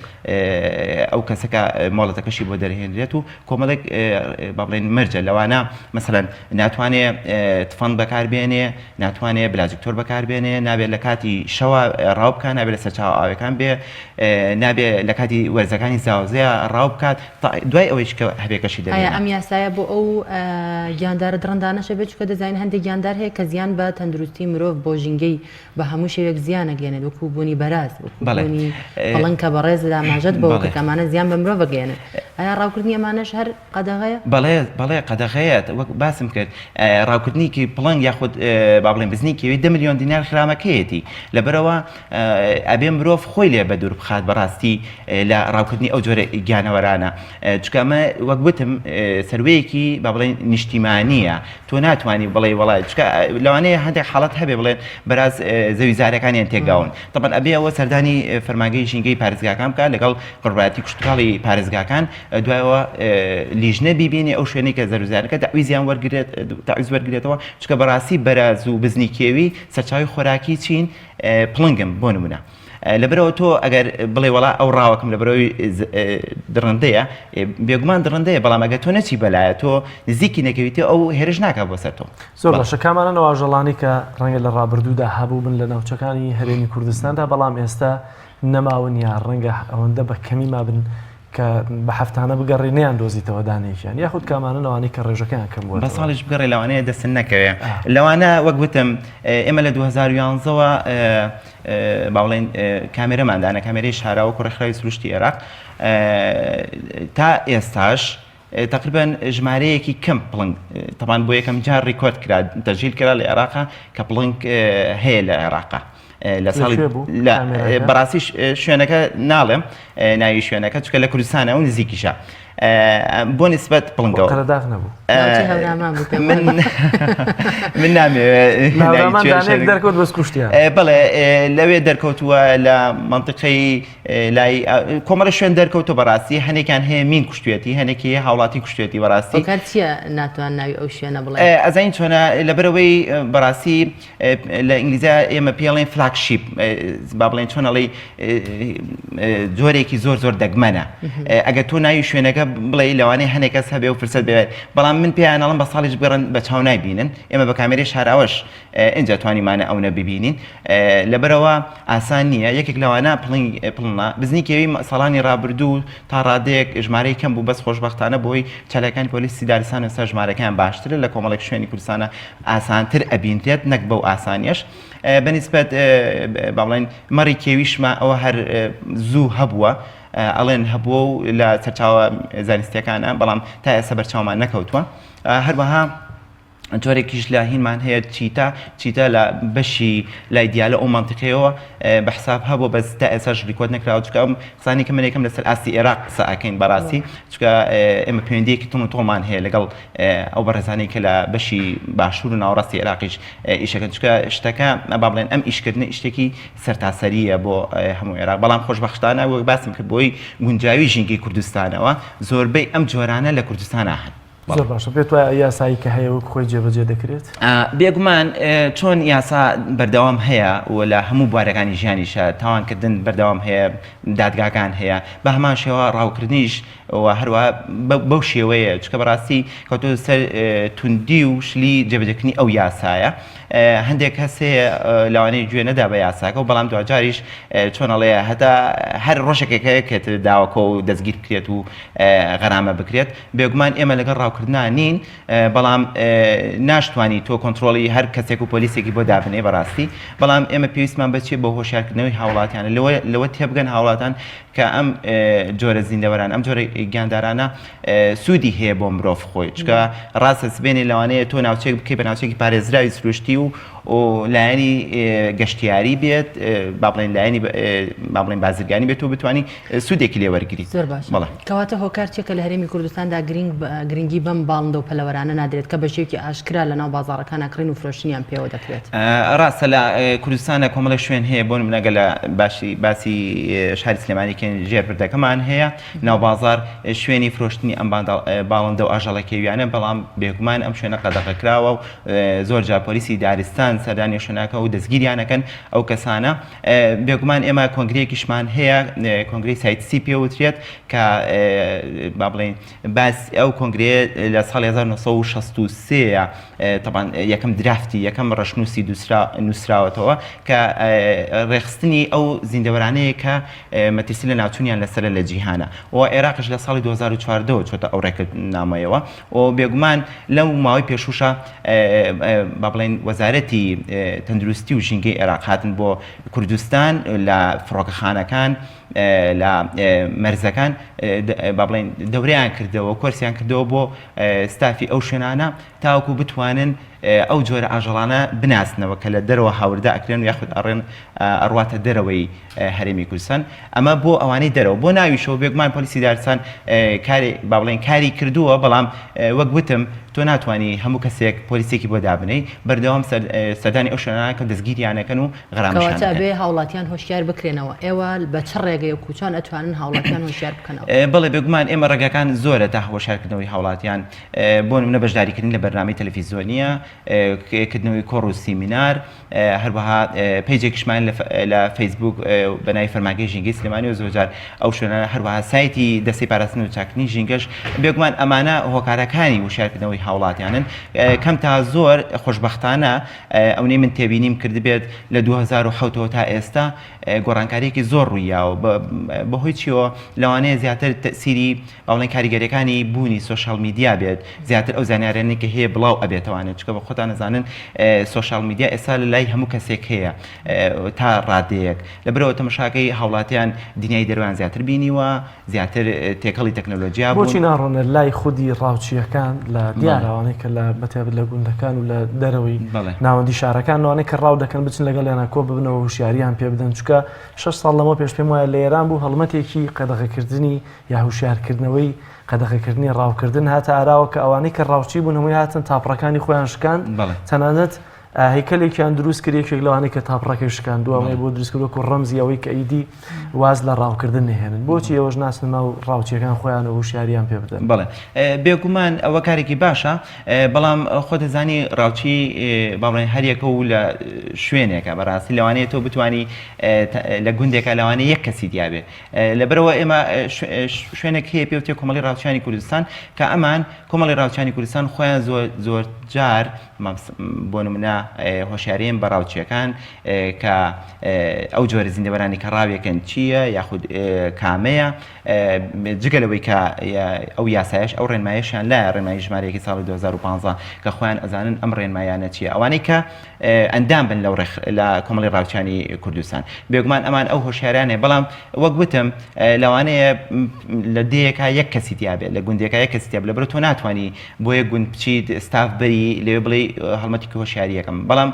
ئەو کەسەکە مۆڵەتەکەشی بۆ دەرهێنرێت و کۆمەڵێک با بڵێن مەرجە لەوانە مەسەلەن ناتوانێ تفەنگ بەکاربێنێ ناتوانێ بلاجکتۆر بەکاربێنێ، نابێ لە کاتی شەوا ڕاو بکات، نابێ لە سەرچاوە ئاویەکان بێ، نابێ لە کاتی وەرزەکانی زاوزێ ڕاو بکات، دوای ئەوەیش کە هەبێکەشی دەرهێنا. ئایا ئەم یاسایە بۆ ئەو گیاندارە دڕندانەشە بێت؟ چونکە دەزانین هەندێک گیاندار هەیە کە زیان بە تەندروستی مرۆڤ بۆ ژینگەی بە هەموو شێوەیەک زیان ئەگەیەنێت وەکو بوونی بەراز، وەکو بوونی پڵنگ کە بەڕێزت ئاماژەت بەوە کرد کە ئەمانە زیان بە مرۆڤ ئەگەیەنن. ئایا ڕاوکردنی ئەمانەش هەر قەدەغەیە؟ بەڵێ بەڵێ قەدەغەیە وەک باسم کرد ڕاوکردنیکی پڵنگ یاخود با بڵێن بزنی کێوی دە ملیۆن دینار خرامەکەیەتی لەبەرەوە ئەبێ مرۆڤ خۆی لێ بە دوور بخات بەڕاستی لە ڕاوکردنی ئەو جۆرە گیانەوەرانە چونکە ئەمە وەک وتم سەروەیەکی با بڵێن نیشتیمانیە تۆ ناتوانانی بڵێ وڵای چکە لەوانەیە هەندێک حاڵەت هەبێ بڵێن بەراز زەوی زارەکانیان تێکداون تەبەن ئەبێ ئەوە سەردانی فەرمانگەی ژینگەی پارێزگاکان بکات لەگەڵ بڕبایەتی کشتتوکاڵی پارێزگاکان دوایەوە لیژنە بیبینێ ئەو شوێنەی کە زەروزیانەکە تەعویزیان وەرگێت تەعویز وەرگێتەوە چکە بەڕاستی بەراز و بزنی کێوی سەرچاوی خۆراکی چین پڵنگم بۆ نمونە لەبەرەوە تۆ ئەگەر بڵێ وڵا ئەو ڕاوەکەم لەبەرەوەی دڕندەیە بێگومان دڕندەیە بەڵام ئەگەر تۆ نەچی بەلایە تۆ نزیکی نەکەویتێ ئەو هێرش ناکە بۆ سەر تۆ زۆر باشە کامانە نەواژەڵانی کە ڕەنگە لە ڕابردوودا هەبوو بن لە ناوچەکانی هەرێمی کوردستاندا بەڵام ئێستا نەماون یا ڕەنگە ئەوەندە بە کەمی مابن کە بە هەفتانە بگەڕێی نەیان دۆزیتەوە دانەیەکیان یاخود کامانەن ئەوانەی کە ڕێژەکەیان کەم بووەتەوە؟ بە ساڵیش بگەڕێ لەوانەیە دەستت نەکەوێ لەوانە وەک وتم ئێمە لە 2011 ەوە با بڵێین کامێرەمان دانا کامێرەی شاراوە وەکو ڕێکخراوی سروشتی عێراق تا ئێستاش تقریبا ژمارەیەکی کەم پڵنگ تەبان بۆ یەکەم جار ڕیکۆرد کرا تەسجیل کرا لە عێراقا کە پڵنگ هەیە لە عێراقا. لە ساڵی بەڕاستی شوێنەکە ناڵێم ناوی شوێنەکە چکە لە کوردستانە و نزیکیشە بۆ نسبەت پڵنگەوە قەرەداغ نەبوو من نامەوێت دەرکەوت بەس کوشتیان بەڵێ لەوێ دەرکەوتووە لە منطقەی لای کۆمەڵە شوێن دەرکەوتو بەڕاستی هەنێکیان هەیە مین کوشتێتی هەنێکی هاوڵاتی کوشتێتی بەڕاستی چیە ناتوان ناوی ئەو شوێنە بڵێ ئەزین چۆنە لەبەرەوەی بەڕاستی لە ئینگلیزیا ئێمە پێڵێن flagship با بڵێن چۆن ئەڵێی جۆرێکی زۆر زۆر دەگمەنە ئەگەر تۆ ناوی شوێنەکە بڵێ لەوانەیە هەنێک کەس هەبێ و فرسەت بێت بەڵام من پێیان ئەڵم بە ساڵیش بگەڕن بە چاو نایبینن ئێمە بە کامێرەی شاراوەش ئینجا توانیمانە ئەونە ببینین لەبەرەوە ئاسان نییە یەکێک لەوانە پڵنگ پڵنە بزنی کێوی ساڵانی ڕابردوو تا ڕادەیەک ژمارەی کەم بوو بەس خۆشبەختانە بۆی چالاکانی پۆلیسی دارستان ئێستا ژمارەکەیان باشترە لە کۆمەڵێک شوێنی کوردستانە ئاسانتر ئەبینرێت نەک بەو ئاسانیەش بەنیسبەت با بڵێن مەڕی کێویشمە ئەوە هەر زوو هەبووە ئەڵێن هەبووە و لە سەرچاوە زانستیەکانە بەڵام تا ئێستا بەرچاومان نەکەوتووە هەروەها. جۆرێکیش لە هینمان هەیە چیتا، چیتا لە بەشی لای دیالە ئەو مەنتیقەیەوە بە حساب هەبووە بەس تا ئێستاش record نەکراوە چونکە ئەم قسانەی کە من یەکەم لەسەر ئاستی ئێراق قسە ئەکەین بەڕاستی چونکە ئێمە پەیوەندییەکی تون و تۆڵمان هەیە لەگەڵ ئەو بەڕێزانەی کە لە بەشی باشوور و ناوەڕاستی ئێراقیش ئیشەکەن چونکە شتەکە با بڵێن ئەم ئیشکردنە شتێکی سەرتاسەرییە بۆ هەموو عێراق بەڵام خۆشبەختانە وەک باسم کرد بۆی گونجاوی ژینگەی کوردستانەوە زۆربەی ئەم جۆرانە لە کوردستانا هەن. زۆر باشە پێت وایە یاسایی کە هەیە وەک خۆی جێبەجێ دەکرێت؟ بێگومان چۆن یاسا بەردەوام هەیە و لە هەموو بوارەکانی ژیانیشە تاوانکردن بەردەوام هەیە دادگاکان هەیە بە هەمان شێوە ڕاوکردنیش و هەروە بەو شێوەیە چکە بەڕاستی کەوتۆ سەر توندی و شلی جێبەجێکردنی ئەو یاسایە هەندێک کەس هەیە لەوانەیە گوێ نەدا بە یاساکە و بەڵام دواجاریش چۆن ئەڵێ هەتا هەر ڕۆژێکێک هەیە کە داوەکە و دەستگیر بکرێت و غەرامە بکرێت بێگومان ئێمە لەگەڵ ڕاوکردنا نین بەڵام ناشتوانی تۆ کۆنترۆڵی هەر کەسێک و پۆلیسێکی بۆ دابنێ بەڕاستی بەڵام ئێمە پێویستمان بە چیە بۆ هۆشیارکردنەوەی هاوڵاتیانە لەوە لەوە تێبگەن هاوڵاتان کە ئەم جۆرە زیندەوەران ئەم جۆرە گیاندارانە سوودی هەیە بۆ مرۆڤ خۆی چکە ڕاستە سبێنێ لەوانەیە تۆ ناوچێک بکەی بە ناوچێکی پارێزراوی سروشتی و و لایەنی گەشتیاری بێت با بڵێن لایەنی با بڵێن بازرگانی بێت و بتانی سوودێکی لێ وەرگری زۆر باش بەڵێ کەواتە هۆکار چیە کە لە هەرێمی کوردستاندا گرینگ گرنگی بەم باڵندە و پەلەوەرانە نادرێت کە بە شێوەیەکی ئاشکرا لە ناو بازاڕەکانا کڕین و فرۆشتنیان پێوە دەکرێت؟ ڕاستە لە کوردستانە کۆمەڵێک شوێن هەیە بۆ نمونە گەر لە باشی باسی شاری سلێمانی کەین ژێر پردەکەمان هەیە ناو بازاڕ شوێنی فرۆشتنی ئەم باڵندە و ئاژەڵە کێویانە بەڵام بێگومان ئەم شوێنە قەدەغە کراوە و زۆر جار پۆلیسی دارستان سەردانی ئەو شوێناکە و دەستگیریانەکەن ئەو کەسانە بێگومان ئێمە کۆنگرەیەکیشمان هەیە کۆنگرەی سایتسی پێوترێت کە با بڵێین باس ئەو کۆنگرەیە لە ساڵی 1963 تەبان یەکەم draft ی یەکەم ڕەشنووسی نووسراوەتەوە کە ڕێخستنی ئەو زیندەوەرانەیە کە مەترسی لە ناوچوونیان لەسەرە لە جیهانە و عێراقش لە ساڵی 2014 چۆتە ئەو ڕێککەوتنامەیەوە و بێگومان لەو ماوەی پێشووشە با بڵێین وەزارەتی تەندروستی و ژینگەی عێراق هاتن بۆ کوردستان لە فڕۆکەخانەکان لە مەرزەکان با بڵێین دەورەیان کردەوە کۆرسیان کردەوە بۆ ستافی ئەو شوێنانە تاوەکو بتوانن ئەو جۆرە ئاژەڵانە بناسنەوە کە لە دەرەوە هاوردە ئەکرێن و یاخود ئەڕێن ئەڕواتە دەرەوەی هەرێمی کوردستان ئەمە بۆ ئەوانەی دەرەوە بۆ ناویشەوە بێگومان پۆلیسی دارستان کاری با بڵێن کاری کردووە بەڵام وەک وتم تۆ ناتوانانی هەموو کەسێک پۆلیسێکی بۆ دابنەی بەردەوام سەردانی ئەو شوێنانە کە دەستگیریانەکەن و غەرامەشیان کەواتە ئەبێ هاوڵاتیان هۆشیار بکرێنەوە ئێوە بە چ ڕێگەیەک و چۆن ئەتوانن هاوڵاتیان هۆشیار بکەنەوە؟ بەڵێ بێگومان ئێمە ڕێگاکان زۆرە تا هۆشیارکردنەوەی هاوڵاتیان بۆ نمونە بەشداریکردن لە بەرنامەی تەلەفیزۆنیە کردنەوەی کۆڕ و سیمینار هەروەها پەیجێکیشمان لە فەیسبوک بە ناوی فەرمانگەی ژینگەی سلێمانی و زۆرجار ئەو شوێنانە هەروەها سایتی دەستەی پاراستن و چاکردنی ژینگەش بێگومان ئەمانە هۆکارەکانی وشیارکردنەوەی هاوڵاتیانن کەم تا زۆر خۆشبەختانە ئەونەی من تێبینیم کردبێت لە 2007ەوە تا ئێستا گۆڕانکاریەکی زۆر ڕوویاوە بەهۆی چیەوە لەوانەیە زیاتر تەسیری با بڵێین کاریگەریەکانی بوونی social media بێت زیاتر ئەو زانیاریانەی کە هەیە بڵاو ئەبێتەوانێت چونکە بە خۆتان ئەزانن social media ئێستا لە لای هەموو کەسێک هەیە تا ڕادەیەک لەبەرەوە تەمەشاکەی هاوڵاتیان دنیای دەروان زیاتر بینیوە زیاتر تێکەڵی تەکنەلۆجیا بوون. بۆچی ناڕۆنە لای خودی ڕاوچییەکان لە دیارەوانەی کە لە بەتایبەت لە گوندەکان و لە دەرەوەی ناوەندی شارەکان لەوانەی کە ڕاو دەکەن بچن لەگەڵیانە کۆ ببنەوە هوشیاریان پێ بدەن چونکە شەش ساڵ لەمەو پێش پێم وایە لە ئێران بوو هەڵمەتێکی قەدەغەکردنی یا هوشیارکردنەوەی قەدەغەکردنی ڕاوکردن هاتە ئاراوە کە ئەوانەی کە ڕاوچی بوون هەمووی هاتن تاپڕەکانی خۆیان شکاند تەنانەت هەیکەلێکیان دروست کرد یەکێک لەوانەی کە تاپڕەکەی شکاندووە ئەمەی بۆ دروست کرد وەکو ڕەمزی ئەوەی کە ئیدی واز لە ڕاوکردن نەهێنن بۆچی ئێوەش ناچنە ناو ڕاوچیەکان خۆیان و هوشیاریان پێ بدەن؟ بەڵێ بێگومان ئەوە کارێکی باشە بەڵام خۆت دەزانی ڕاوچی با بڵێن هەریەکە و لە شوێنێکە بەڕاستی لەوانەیە تۆ بتانی لە گوندێکە لەوانەیە یەک کەسی دیابێ لەبەرەوە ئێمە شوێنێک هەیە پێوتێ کۆمەڵی ڕاوچیانی کوردستان کە ئەمان کۆمەڵی ڕاوچیانی کوردستان خۆیان زۆر زۆر جار بۆ نمونە. هۆشیاریەن بە ڕاوچیەکان کە ئەو جۆرە زیندەوەرانی کە ڕاویەکەن چییە یاخود کامەیە جگە لەوەی کە ئەو یاسایش ئەو ڕێنمایشیان لایە ڕێنمایی ژمارەیەکی ساڵی 2015 کە خۆیان ئەزانن ئەم ڕێنمایانە چییە ئەوانەی کە ئەندام بن لەو ڕێخ لە کۆمەڵی ڕاوچیانی کوردستان بێگومان ئەمان ئەو هۆشیارانێ بەڵام وەک وتم لەوانەیە لە دێیەکە یەک کەسی تیابێت لە گوندێکە یەک کەسی تیابێت لەبەر تۆ ناتوانانی بۆ یەک گوند بچیت ستاف بەری لەوێ بڵێی هەڵمەتی هۆشیاریەکەم بەڵام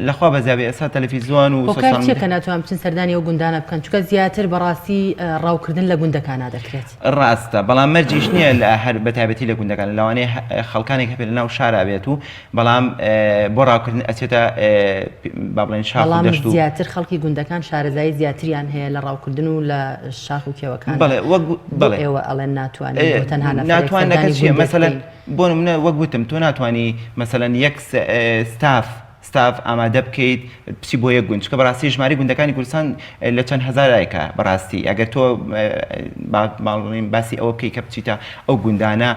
لەخوا بەزیابێ ئێستا تەلەفیزیۆن و هۆکار چیە کە ناتوان بچن سەردانی ئەو گوندانە بکەن چونکە زیاتر بەڕاستی ڕاوکردن لە گوندەکانا دەکرێت. ڕاستە بەڵام مەرجیش نییە لە هەر بە تایبەتی لە گوندەکان لەوانەیە خەڵکانێک هەبێت لە ناو شارا بێت و بەڵام بۆ ڕاوکردن ئەچێتە با بڵێن شاخ و بەڵام دەشت و زیاتر خەڵکی گوندەکان شارەزایی زیاتریان هەیە لە ڕاوکردن و لە شاخ و کێوەکان بەڵێ وەک بۆ بەڵێ ئێوە ئەڵێن ناتوانین بۆ تەنها نەفەرێک ناتوانەکە سەردانی چییە گوندێک مەسەلەن بکەین؟ بۆ نمونە وەک وتم تۆ ناتوانی مەسەلەن یەک ستاف ستاف ئامادە بکەیت بچی بۆ یەک گوند چونکە بەڕاستی ژمارەی گوندەکانی کوردستان لە چەند هەزارێکە بەڕاستی ئەگەر تۆ باڵین باسی ئەوە بکەیت کە بچیتە ئەو گوندانە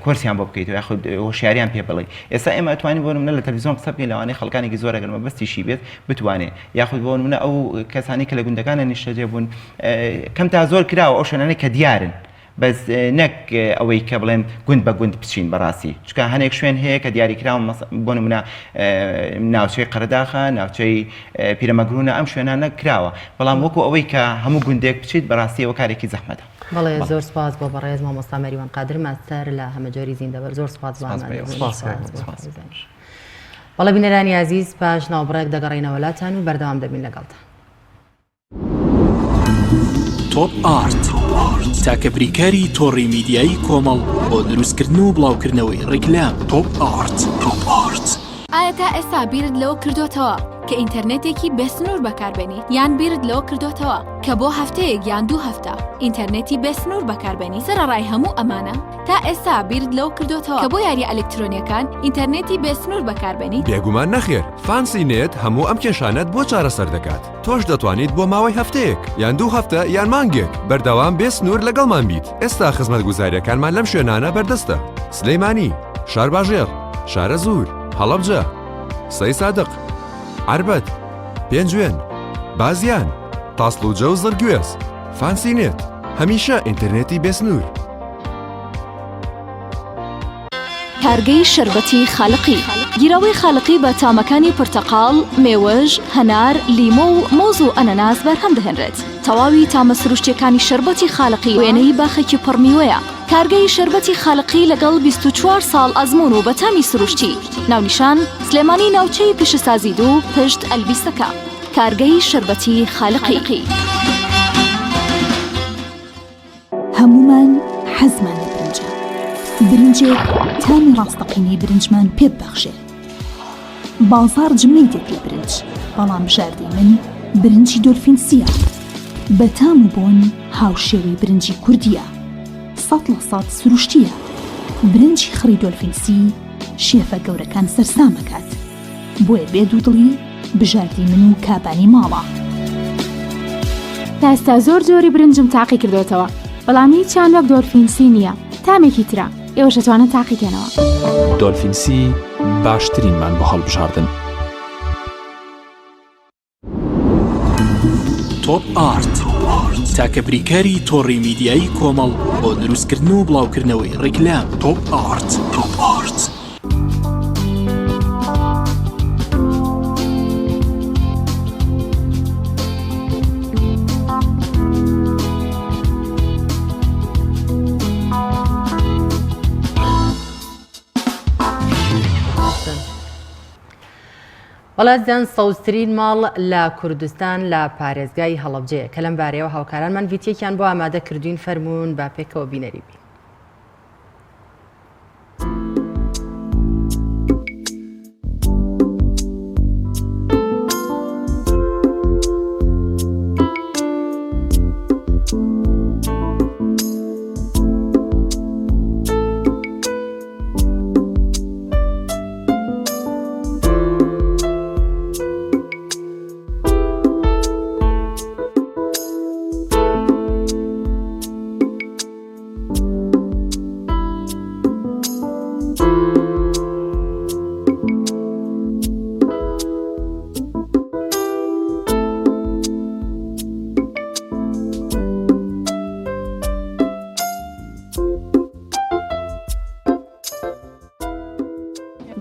کۆرسیان بۆ بکەیت یاخود هۆشیاریان پێ بڵێ ئێستا ئێمە ئەتوانین بۆ نمونە لە تەلەڤیزیۆن قسە بکەین لەوانەیە خەڵکانێکی زۆر ئەگەر مەبەستیشی بێت بتوانێ یاخود بۆ نمونە ئەو کەسانی کە لە گوندەکانە نیشتەجێ بوون کەم تا زۆر کراوە ئەو شوێنانەی کە دیارن بەس نەک ئەوەی کە بڵێن گوند بە گوند بچین بەڕاستی چونکە هەنێک شوێن هەیە کە دیاریکراوە بۆ نمونە ناوچەی قەرەداخە ناوچەی پیرەمەگرونە ئەم شوێنانە کراوە بەڵام وەکو ئەوەی کە هەموو گوندێک بچیت بەڕاستی ئەوە کارێکی زەحمەتە. بەڵێ زۆر سپاس بۆ بەڕێز مامۆستا مەریوان قادر ماستەر لە هەمەجۆری زیندەوەر زۆر سپاس بۆ ئامادەبوونی. سپاس کاک سپاس. بەڵێ بینەرانی ئازیز پاش ناوبڕێک دەگەڕێینەوە لاتان و بەردەوام دەبین لەگەڵتان. تۆپ ئارت تاکە بریکاری تۆڕی میدیایی کۆمەڵ بۆ دروستکردن و بڵاوکردنەوەی ڕیکلام تۆپ ئارت. تۆپ ئارت. ئایا تا ئێستا بیرت لەوە کردۆتەوە کە ئینتەرنێتێکی بێسنوور بەکاربێنیت؟ یان بیرت لەوە کردۆتەوە کە بۆ هەفتەیەک یان دوو هەفتە ئینتەرنێتی بێسنوور بەکاربێنیت؟ سەرەڕای هەموو ئەمانە تا ئێستا بیرت لەوە کردۆتەوە کە بۆ یارییە ئەلکترۆنییەکان ئینتەرنێتی بێسنوور بەکاربێنیت؟ بێگومان نەخێر، فانسی نێت هەموو ئەم کێشانەت بۆ چارەسەر دەکات. تۆش دەتوانیت بۆ ماوەی هەفتەیەک، یان دوو هەفتە، یان مانگێک، بەردەوام بێ سنوور لەگەڵمان بیت. ئێستا خزمەتگوزارییەکانمان لەم شوێنانە بەردەستە، سلێمانی، شارباژێڕ، شارەزوور، هەڵەبجە، سەیسادق، عەربەت، پێنجوێن، بازیان، تاسڵوجە و زڕگوێز. فانسی نێت، هەمیشە ئینتەرنێتی بێ سنوور. کارگەی شەربەتی خالقی. گیراوەی خالقی بە تامەکانی پرتەقاڵ، مێوژ، هەنار، لیمۆ و مۆز و ئەنەناس بەرهەم دەهێنرێت. تەواوی تامە سروشتیەکانی شەربەتی خالقی وێنەی باخێکی پڕ میوەیە. کارگەی شەربەتی خالقی لەگەڵ 24 ساڵ ئەزموون و بە تامی سروشتی. ناونیشان، سلێمانی ناوچەی پیشەسازی دوو پشت ئەلبیسەکە. کارگەی شەربەتی خالقی. هەموومان حەزمان لە برنجە، برنجێک تامی ڕاستەقینەی برنجمان پێ ببەخشێ. بازاڕ جمەی دێت لە برنج، بەڵام بژاردەی من برنجی دۆلفین سییە. بە تام و بۆن هاوشێوەی برنجی کوردییە. 100% سروشتییە. برنجی خڕی دۆلفین سی شێفە گەورەکان سەرسام ئەکات. بۆیە بێ دوودڵی بژاردەی من و کابانی ماڵە. تا ئێستا زۆر جۆری برنجم تاقی کردۆتەوە بەڵام هیچیان وەک دۆلفین سی نییە تامێکی ترە ئێوەش ئەتوانن تاقی کەنەوە. دۆلفین سی باشترینمان بۆ هەڵبژاردن. تۆپ ئارت تاکە بریکاری تۆڕی میدیایی کۆمەڵ بۆ دروستکردن و بڵاوکردنەوەی ڕیکلام تۆپ ئارت. تۆپ ئارت. وەڵا زیان سەوزترین ماڵ لە کوردستان لە پارێزگای هەڵەبجەیە کە لەم بارەیەوە هاوکارانمان ڤیتیەکیان بۆ ئامادە کردوین فەرموون با پێکەوە بینەری بین.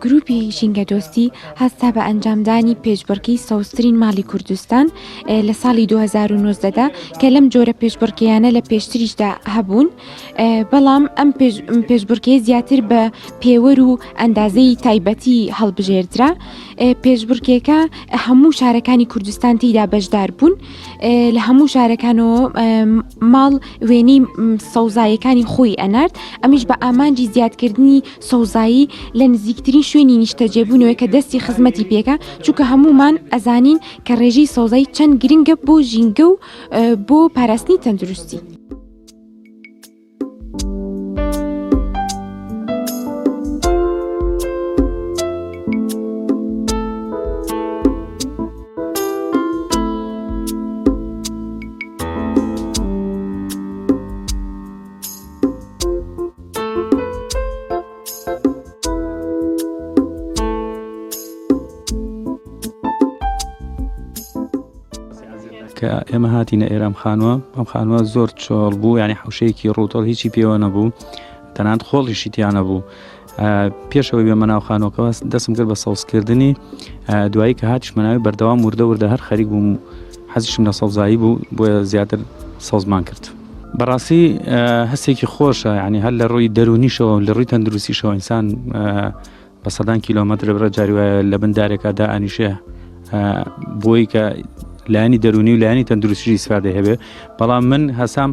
گروپی ژینگەدۆستی هەستا بە ئەنجامدانی پێشبڕکێی سەوزترین ماڵی کوردستان لە ساڵی 2019 دا کە لەم جۆرە پێشبڕکێیانە لە پێشتریشدا هەبوون بەڵام ئەم پێشبڕکێ زیاتر بە پێوەر و ئەندازەی تایبەتی هەڵبژێردرا پێشبڕکێکە هەموو شارەکانی کوردستان تێیدا بەشدار بوون لە هەموو شارەکانەوە ماڵ وێنەی سەوزایەکانی خۆی ئەنارد ئەمیش بە ئامانجی زیادکردنی سەوزایی لە نزیکترین شوێنی نیشتەجێبوونەوەی کە دەستی خزمەتی پێکە چونکە هەمومان ئەزانین کە ڕێژەی سەوزایی چەند گرنگە بۆ ژینگە و بۆ پاراستنی تەندروستی. کە ئێمە هاتینە ئێرە ئەم خانووە ئەم خانووە زۆر چۆڵ بوو یعنی حوشەیەکی ڕووتەڵ هیچی پێوە نەبوو تەنانەت خۆڵیشی تیا نەبوو پێشەوەی بێمە ناو خانووەکەوە دەستم کرد بە سەوزکردنی دوایی کە هاتیشمە ناوی بەردەوام وردە وردە هەر خەریک بووم حەزیشم لە سەوزایی بوو بۆیە زیاتر سەوزمان کرد. بەڕاستی هەستێکی خۆشە یعنی هەر لە ڕووی دەروونیشەوە لە ڕووی تەندروستیشەوە ئینسان بە سەدان کیلۆمەتر بڕە جاری وایە لە بن دارێکا دائەنیشێ بۆی کە لایەنی دەروونی و لایەنی تەندروستیش ئیسفادەی هەبێ بەڵام من هەسام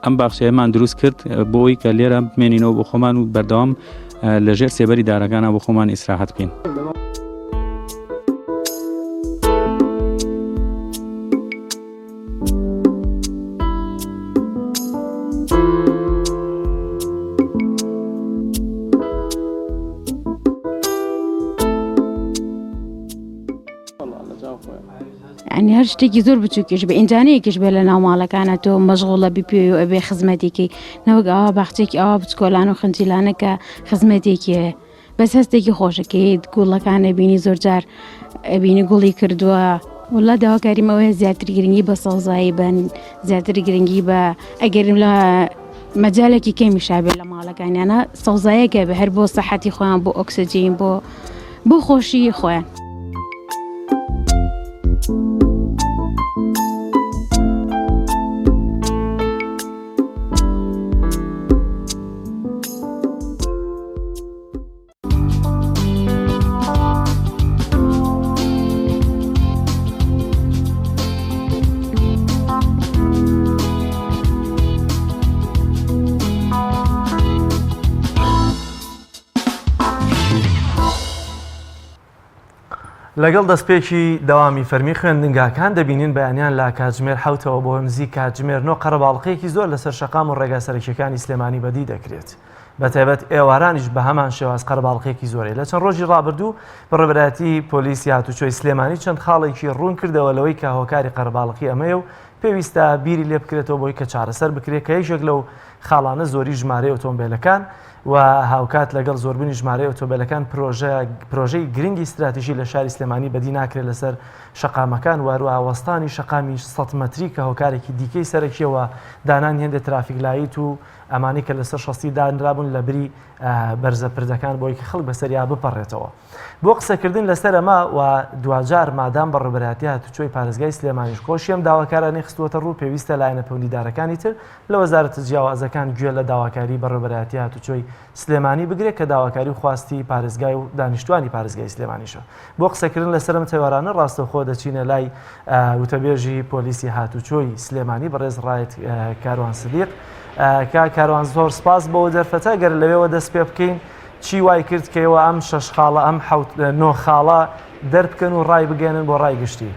ئەم باخچەیەمان دروست کرد بۆی کە لێرە بمێنینەوە بۆ خۆمان و بەردەوام لەژێر سێبەری دارەکانە بۆ خۆمان ئیسراحەت بکەین. یعنی هەر شتێکی زۆر بچووکیش بێ ئینجانەیەکیش بێ لە ناو ماڵەکانە تۆ مەشغوڵە بی پێی و ئەبێ خزمەتێکی نەوەک ئاوا باخچێکی ئاوا بچکۆلان و خنجیلانە کە خزمەتێکی هەیە بەس هەستێکی خۆشە کە یەیت گوڵەکان ئەبینی زۆر جار ئەبینی گوڵی کردووە وڵا داواکاریم ئەوەیە زیاتر گرنگی بە سەوزایی بن زیاتر گرنگی بە ئەگەر لە مەجالێکی کەمیشا بێ لە ماڵەکانیانە سەوزایەکە بێ هەر بۆ سەحەتی خۆیان بۆ ئۆکسجین بۆ بۆ خۆشی خۆیان. لەگەڵ دەستپێکی دەوامی فەرمی خوێندنگاکان دەبینین بەیانیان لە کاتژمێر حەوتەوە بۆ نزیک کاتژمێر نۆ قەرەباڵقیەکی زۆر لەسەر شەقام و ڕێگا سەرەکیەکانی سلێمانی بەدی دەکرێت. بەتایبەت ئێوارانیش بەهەمان شێواز قەرەباڵغیەکی زۆرەیە. لە چەند ڕۆژی ڕابردوو بەڕێوەبەرایەتی پۆلیسی هاتوچۆی سلێمانی چەند خاڵێکی ڕوون کردەوە لەوەی کە هۆکاری قەرەباڵغی ئەمەیە و پێویستە بیری لێ بکرێتەوە بۆی کە چارەسەر بکرێت کە یەکێک لەو خاڵانە زۆری ژمارەی ئۆتۆمبیلەکان و هاوکات لەگەڵ زۆربوونی ژمارەی ئۆتۆمبیلەکان پرۆژە پرۆژەی گرنگی ستراتیژی لە شاری سلێمانی بەدی ناکرێت لەسەر شەقامەکان و هەروەها وەستانی شەقامی 100 مەتری کە هۆکارێکی دیکەی سەرەکیەوە دانانی هێندێک ترافیک لایت و ئەمانەی کە لەسەر شەستی دانرابوون لە بری بەرزە پردەکان بۆی کە خەڵک بەسەریا بپەڕێتەوە. بۆ قسەکردن لەسەر ئەمە و دواجار مادام بەڕێوەبەرایەتی هاتوچۆی پارێزگای سلێمانیش خۆشی ئەم داواکارانەی خستووەتە ڕوو پێویستە لایەنە پەیوەندیدارەکانی تر لە وەزارەتە جیاوازەکان گوێ لە داواکاری بەڕێوەبەرایەتی هاتوچۆی سلێمانی بگرێت کە داواکاری و خواستی پارێزگای و دانیشتوانی پارێزگای سلێمانیشە. بۆ قسەکردن لەسەر ئەم تەوەرانە ڕاستەوخۆ دەچینە لای وتەبێژی پۆلیسی هاتوچۆی سلێمانی بەڕێز ڕایت کاروان سدیق. کاک کاروان زۆر سپاس بۆ دەرفەتە گەر لەوێوە دەست پێ بکەین چی وای کرد کە ئێوە ئەم شەش خاڵە ئەم حەوت نۆ خاڵە دەربکەن و ڕای بگەێنن بۆ ڕای گشتی؟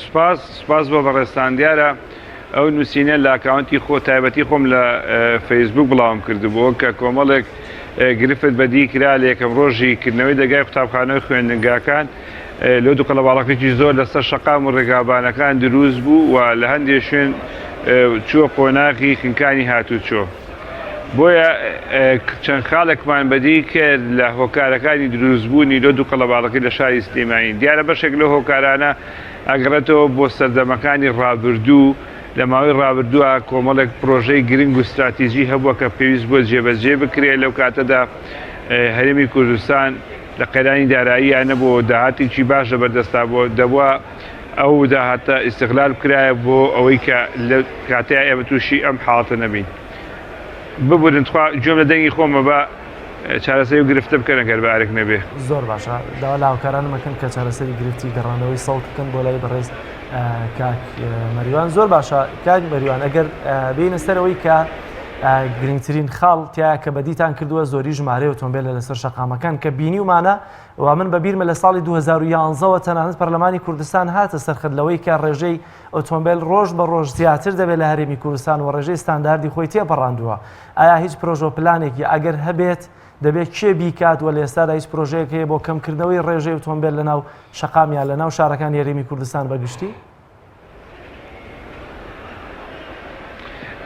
سوپاس سوپاس بۆ بەڕێزتان دیارە ئەو نووسینە لە ئەکاونتی خۆ تایبەتی خۆم لە فەیسبوک بڵاوم کردبووە کە کۆمەڵێک گرفت بەدی کرا لە یەکەم ڕۆژی کردنەوەی دەرگای قوتابخانە و خوێندنگاکان لۆ دووقەڵەباڵەکێکی زۆر لەسەر شەقام و ڕێگابانەکان دروست بوو و لە هەندێک شوێن چووە قۆناغی خنکانی هاتوچۆ. بۆیە چەند خاڵێکمان بەدی کرد لە هۆکارەکانی دروستبوونی لۆد و قەڵەباڵغی لە شاری سلێمانی. دیارە بەشێک لەو هۆکارانە ئەگەڕێتەوە بۆ سەردەمەکانی ڕابردوو. لە ماوەی ڕابردووە کۆمەڵێک پرۆژەی گرنگ و ستراتیجی هەبووە کە پێویست بووە جێبەجێ بکرێت، لەو کاتەدا هەرێمی کوردستان لە قەیرانی داراییە نەبوو، داهاتێکی باش لەبەردەستا بوو، دەبووە ئەو داهاتە ئیستغلال بکرایە بۆ ئەوەی کە لە کاتەیا ئێمە تووشی ئەم حاڵەتە نەبین. ببورن تخوا گوێم لە دەنگی خۆمە با چارەسەری و گرفتە بکەن ئەگەر بە ئەرک نەبێ. زۆر باشە داوا لە هاوکارانم ئەکەم کە چارەسەری گرفتی گەڕانەوەی سەوت بکەن بۆ لای بەڕێز کاک مەریوان. زۆر باشە کاک مەریوان ئەگەر بێینە سەر ئەوەی کە گرنگترین خاڵ تیا کە بەدیتان کردووە زۆری ژمارەی ئۆتۆمبێلە لەسەر شەقامەکان کە بینیومانە و من بەبیرمە لە ساڵی 2011ەوە تەنانەت پەرلەمانی کوردستان هاتە سەرخەت لەوەی کە ڕێژەی ئۆتۆمبێل ڕۆژ بە ڕۆژ زیاتر دەبێت لە هەرێمی کوردستان و ڕێژەی ستانداردی خۆی تێپەڕاندووە ئایا هیچ پرۆژە و پلانێکی ئەگەر هەبێت دەبێت کێ بیکات و لە ئێستادا هیچ پرۆژەیەک هەیە بۆ کەمکردنەوەی ڕێژەی ئۆتۆمبێل لەناو شەقام یا لەناو شارەکانی هەرێمی کوردستان بە گشتی؟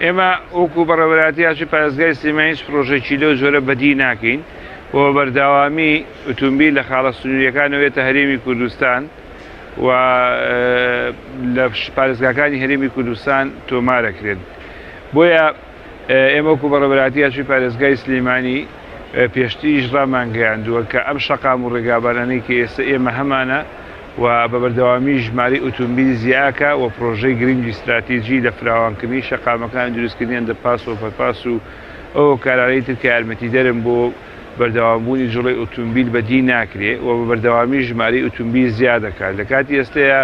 ئێمە وەکو بەڕێوەبەرایەتی هاتوچۆی پارێزگای سلێمانی هیچ پرۆژەیەکی لەو جۆرە بەدی ناکەین و بە بەردەوامی ئۆتۆمبیل لە خاڵە سنوورییەکانەوە یەتە هەرێمی کوردستان و لە پارێزگاکانی هەرێمی کوردستان تۆمارەکرێن بۆیە ئێمە وەکو بەڕێوەبەرایەتی هاتوچۆی پارێزگای سلێمانی پێشتریش ڕامانگەیاندووە کە ئەم شەقام و ڕێگابانانەی کە ئێستا ئێمە هەمانە و بە بەردەوامی ژمارەی ئوتومبیل زیاکا و پرۆژەی گرنگی ستراتیجی لە فراوانکردنی شەقامەکان و دروستکردنی ئەندەرپاس و ئۆفەرپاس و ئەو هۆکارانەی تر کە یارمەتیدەرن بۆ بەردەوامبوونی جوڵەی ئوتومبیل بەدی ناکرێ و بە بەردەوامی ژمارەی ئوتومبیل زیاد دەکات لە کاتی ئێستەیا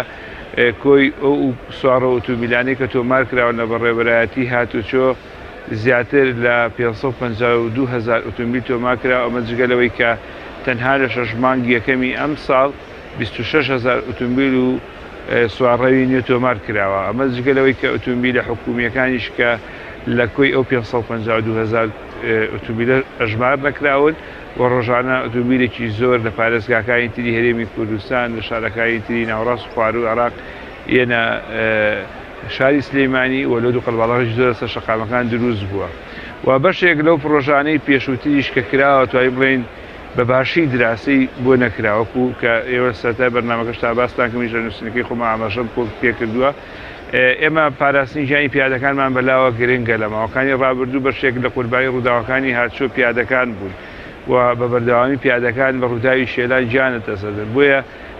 کۆی ئەو سوارڕە ئوتومبیلانەی کە تۆمار کراون لە بەڕێوەبەرایەتی هاتوچۆ زیاتر لە 552 هەزار ئوتومبیل تۆمار کراوە ئەمە جگە لەوەی کە تەنها لە شەش مانگی یەکەمی ئەمساڵ 26 هەزار ئوتومبیل و سوارڕەوی نوێ تۆمار کراوە، ئەمە جگە لەوەی کە ئوتومبیلە حکوومییەکانیش کە لە کۆی ئەو 552 هەزار ئوتومبیلە ئەژمار نەکراون و ڕۆژانە ئوتومبیلێکی زۆر لە پارێزگاکانی تری هەرێمی کوردستان لە شارەکانی تری ناوەڕاست و خواروو عێراق یەنە شاری سلێمانی و لۆد و قەرەباڵغێکی زۆر لەسەر شەقامەکان دروست بووە و بەشێک لەو پڕۆژانەی پێشووتریش کە کراوە توانین بڵێین بە باشی دراسەی بۆ نەکرا وەکو کە ئێوە سەرەتای بەرنامەکەشتا باستان کە منیش لە نووسینەکەی خۆما ئاماژەم پێ کردووە ئێمە پاراستنی گیانی پیادەکانمان بەلاوە گرنگە لە ماوەکانی ڕابردوو بەشێک لە قوربانی ڕووداوەکانی هاتچۆ پیادەکان بوون و بە بەردەوامی پیادەکان بە ڕووداوی شێلان گیانت دەسەدن بۆیە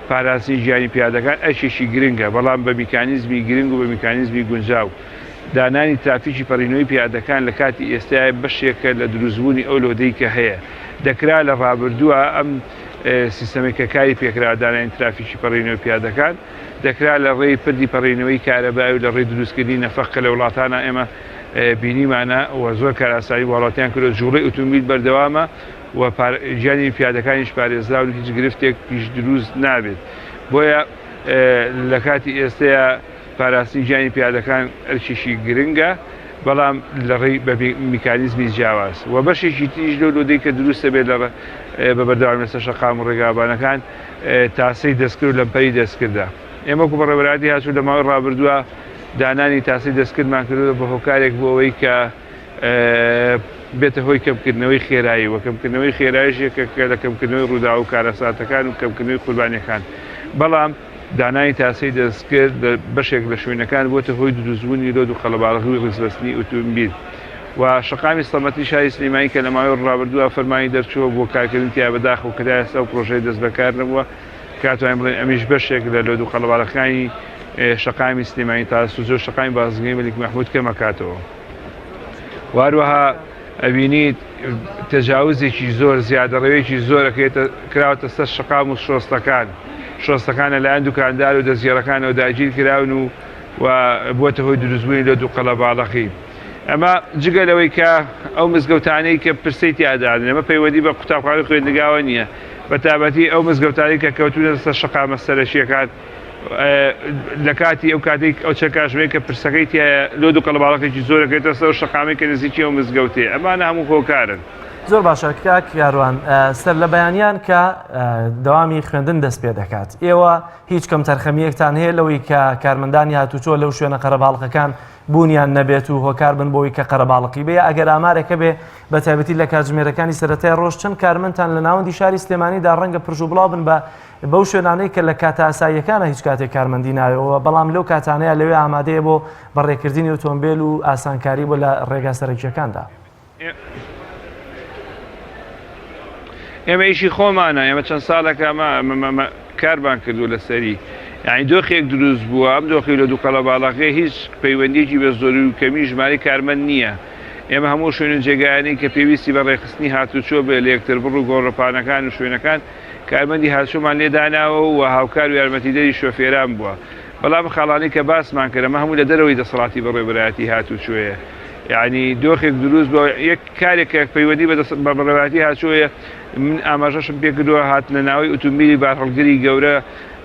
پاراستنی گیانی پیادەکان ئەرکێکی گرنگە بەڵام بە میکانیزمی گرنگ و بە میکانیزمی گونجاو دانانی ترافیکی پەڕینەوەی پیادەکان لە کاتی ئێستای بەشێکە لە دروستبوونی ئەو لۆدەی کە هەیە. دەکرا لە ڕابردووە ئەم سیستەمەی کە کاری پێکرا دانانی ترافیکی پەڕینەوەی پیادەکان دەکرا لە ڕێی پردی پەڕینەوەی کارەبای و لە ڕێی دروستکردنی نەفەق کە لە وڵاتانە ئێمە بینیمانە و زۆر کارئاسانی بۆ هاوڵاتیان کردووە جوڵەی ئوتومبیل بەردەوامە و گیانی پیادەکانیش پارێزراون هیچ گرفتێکیش دروست نابێت بۆیە لە کاتی ئێستەیە پاراستنی گیانی پیادەکان ئەرکێکی گرنگە، بەڵام لە ڕێی بە میکانیزمی جیاواز و بەشێکی تریش لەو لۆدەی کە دروست دەبێت لە بە بەردەوامی لەسەر شەقام و ڕێگاوبانەکان تاسەی دەستکرد و لەمپەری دەستکردە. ئێمە وەکو بەڕێوەبەرایەتی هاتوچۆ لە ماوەی ڕابردووە دانانی تاسەی دەستکردمان کردووە بە هۆکارێک بۆ ئەوەی کە بێتە هۆی کەمکردنەوەی خێرایی و کەمکردنەوەی خێرایش یەکێکە لە کەمکردنەوەی ڕووداو و کارەساتەکان و کەمکردنەوەی قوربانیەکان بەڵام دانانی تاسەی دەستکرد لە بەشێک لە شوێنەکان بووەتە هۆی دروستبوونی لۆد و قەڵەباڵغی و ڕیزبەستنی ئوتومبیل و شەقامی سەمەتی شاری سلێمانی کە لە ماوەی ڕابردووە فەرمانی دەرچووە بۆ کارکردن تیا بەداخەوە کە تا ئێستا ئەو پڕۆژەیە دەستبەکار نەبووە کاتوانین بڵێین ئەمیش بەشێک لە لۆد و قەڵەباڵغەکانی شەقامی سلێمانی تاسوجە و شەقامی بازرگانی مەلیک مەحمود کەمەکاتەوە و هەروەها ئەبینیت تەجاوزێکی زۆر زیادەڕەوێکی زۆر ئەکرێتە کراوەتە سەر شەقام و شۆستەکان شۆستەکان لەلایەن دوکاندار و دەستگێڕەکانەوە داگیر کراون و و بووەتە هۆی دروستبوونی لۆد و قەلەباڵەخی ئەمە جگە لەوەی کە ئەو مزگەوتانەی کە پرسەی تیادانن ئەمە پەیوەندی بە قوتابخانە و خوێندنگاوە نییە بە تایبەتی ئەو مزگەوتانەی کە کەوتوونەتە سەر شەقامە سەرەکییەکان لە کاتی ئەو کاتێک ئەو چەند کاتژمێر کە پرسەکەی تایە لۆد و قەڵەباڵغێکی زۆرەکەێتە سەر شەقامی کە نزیکی ئەو مزگەوتێ ئەمانە هەموو هۆکارن. زۆر باشە کاک کاروان سەر لە بەیانیان کە دەوامی خوێندن دەست پێ دەکات ئێوە هیچ کەم تەرخەمیەکتان هەیە لەوەی کە کارمەندانی هاتوچۆ لەو شوێنە قەرەباڵقەکان بوونیان نەبێت و هۆکار بن بۆی کە قەرەباڵقی بێ ئەگەر ئامارێکە بێ بە تایبەتی لە کاتژمێرەکانی سەرەتای ڕۆژ چەند کارمەندتان لە ناوەندی شاری سلێمانیدا ڕەنگە پرژ و بڵاو بن بە بەو شوێنانەی کە لە کاتە ئاساییەکانە هیچ کاتێک کارمەندی ناوێەوە بەڵام لەو کاتانەیە لەوێ ئامادەیە بۆ بەڕێکردنی ئۆتۆمبیل و ئاسانکاری بۆ لە ڕێگا سەرەکیەکاندا. ئێمە ئیشی خۆمانە ئێمە چەند ساڵێکە ئەمە کارمان کردووە لەسەری یعنی دۆخێک دروست بووە ئەم دۆخی لە دوو قەڵەباڵەکەی هیچ پەیوەندیکی بە زۆری و کەمی ژماری کارمەند نییە ئێمە هەموو شوێن و جێگایانی کە پێویستی بە ڕێکخستنی هاتوچۆ بێ لە یەکتربڕ و گۆڕەپانەکان و شوێنەکان کارمەندی هاتوچۆمان لێ داناوە و هاوکار و یارمەتیدەری شۆفێران بووە بەڵام خاڵانی کە باسمان کرد ئەمە هەموو لە دەرەوەی دەسەڵاتی بەڕێوەبەرایەتی هاتوچۆیە یعنی دۆخێک دروست بۆ یەک کارێک کە پەیوەندی بە بەڕێوەبەرایەتی هاتوچۆیە من ئاماژەشم پێکردووە هاتنە ناوەی ئوتومبیلی بارهەڵگری گەورە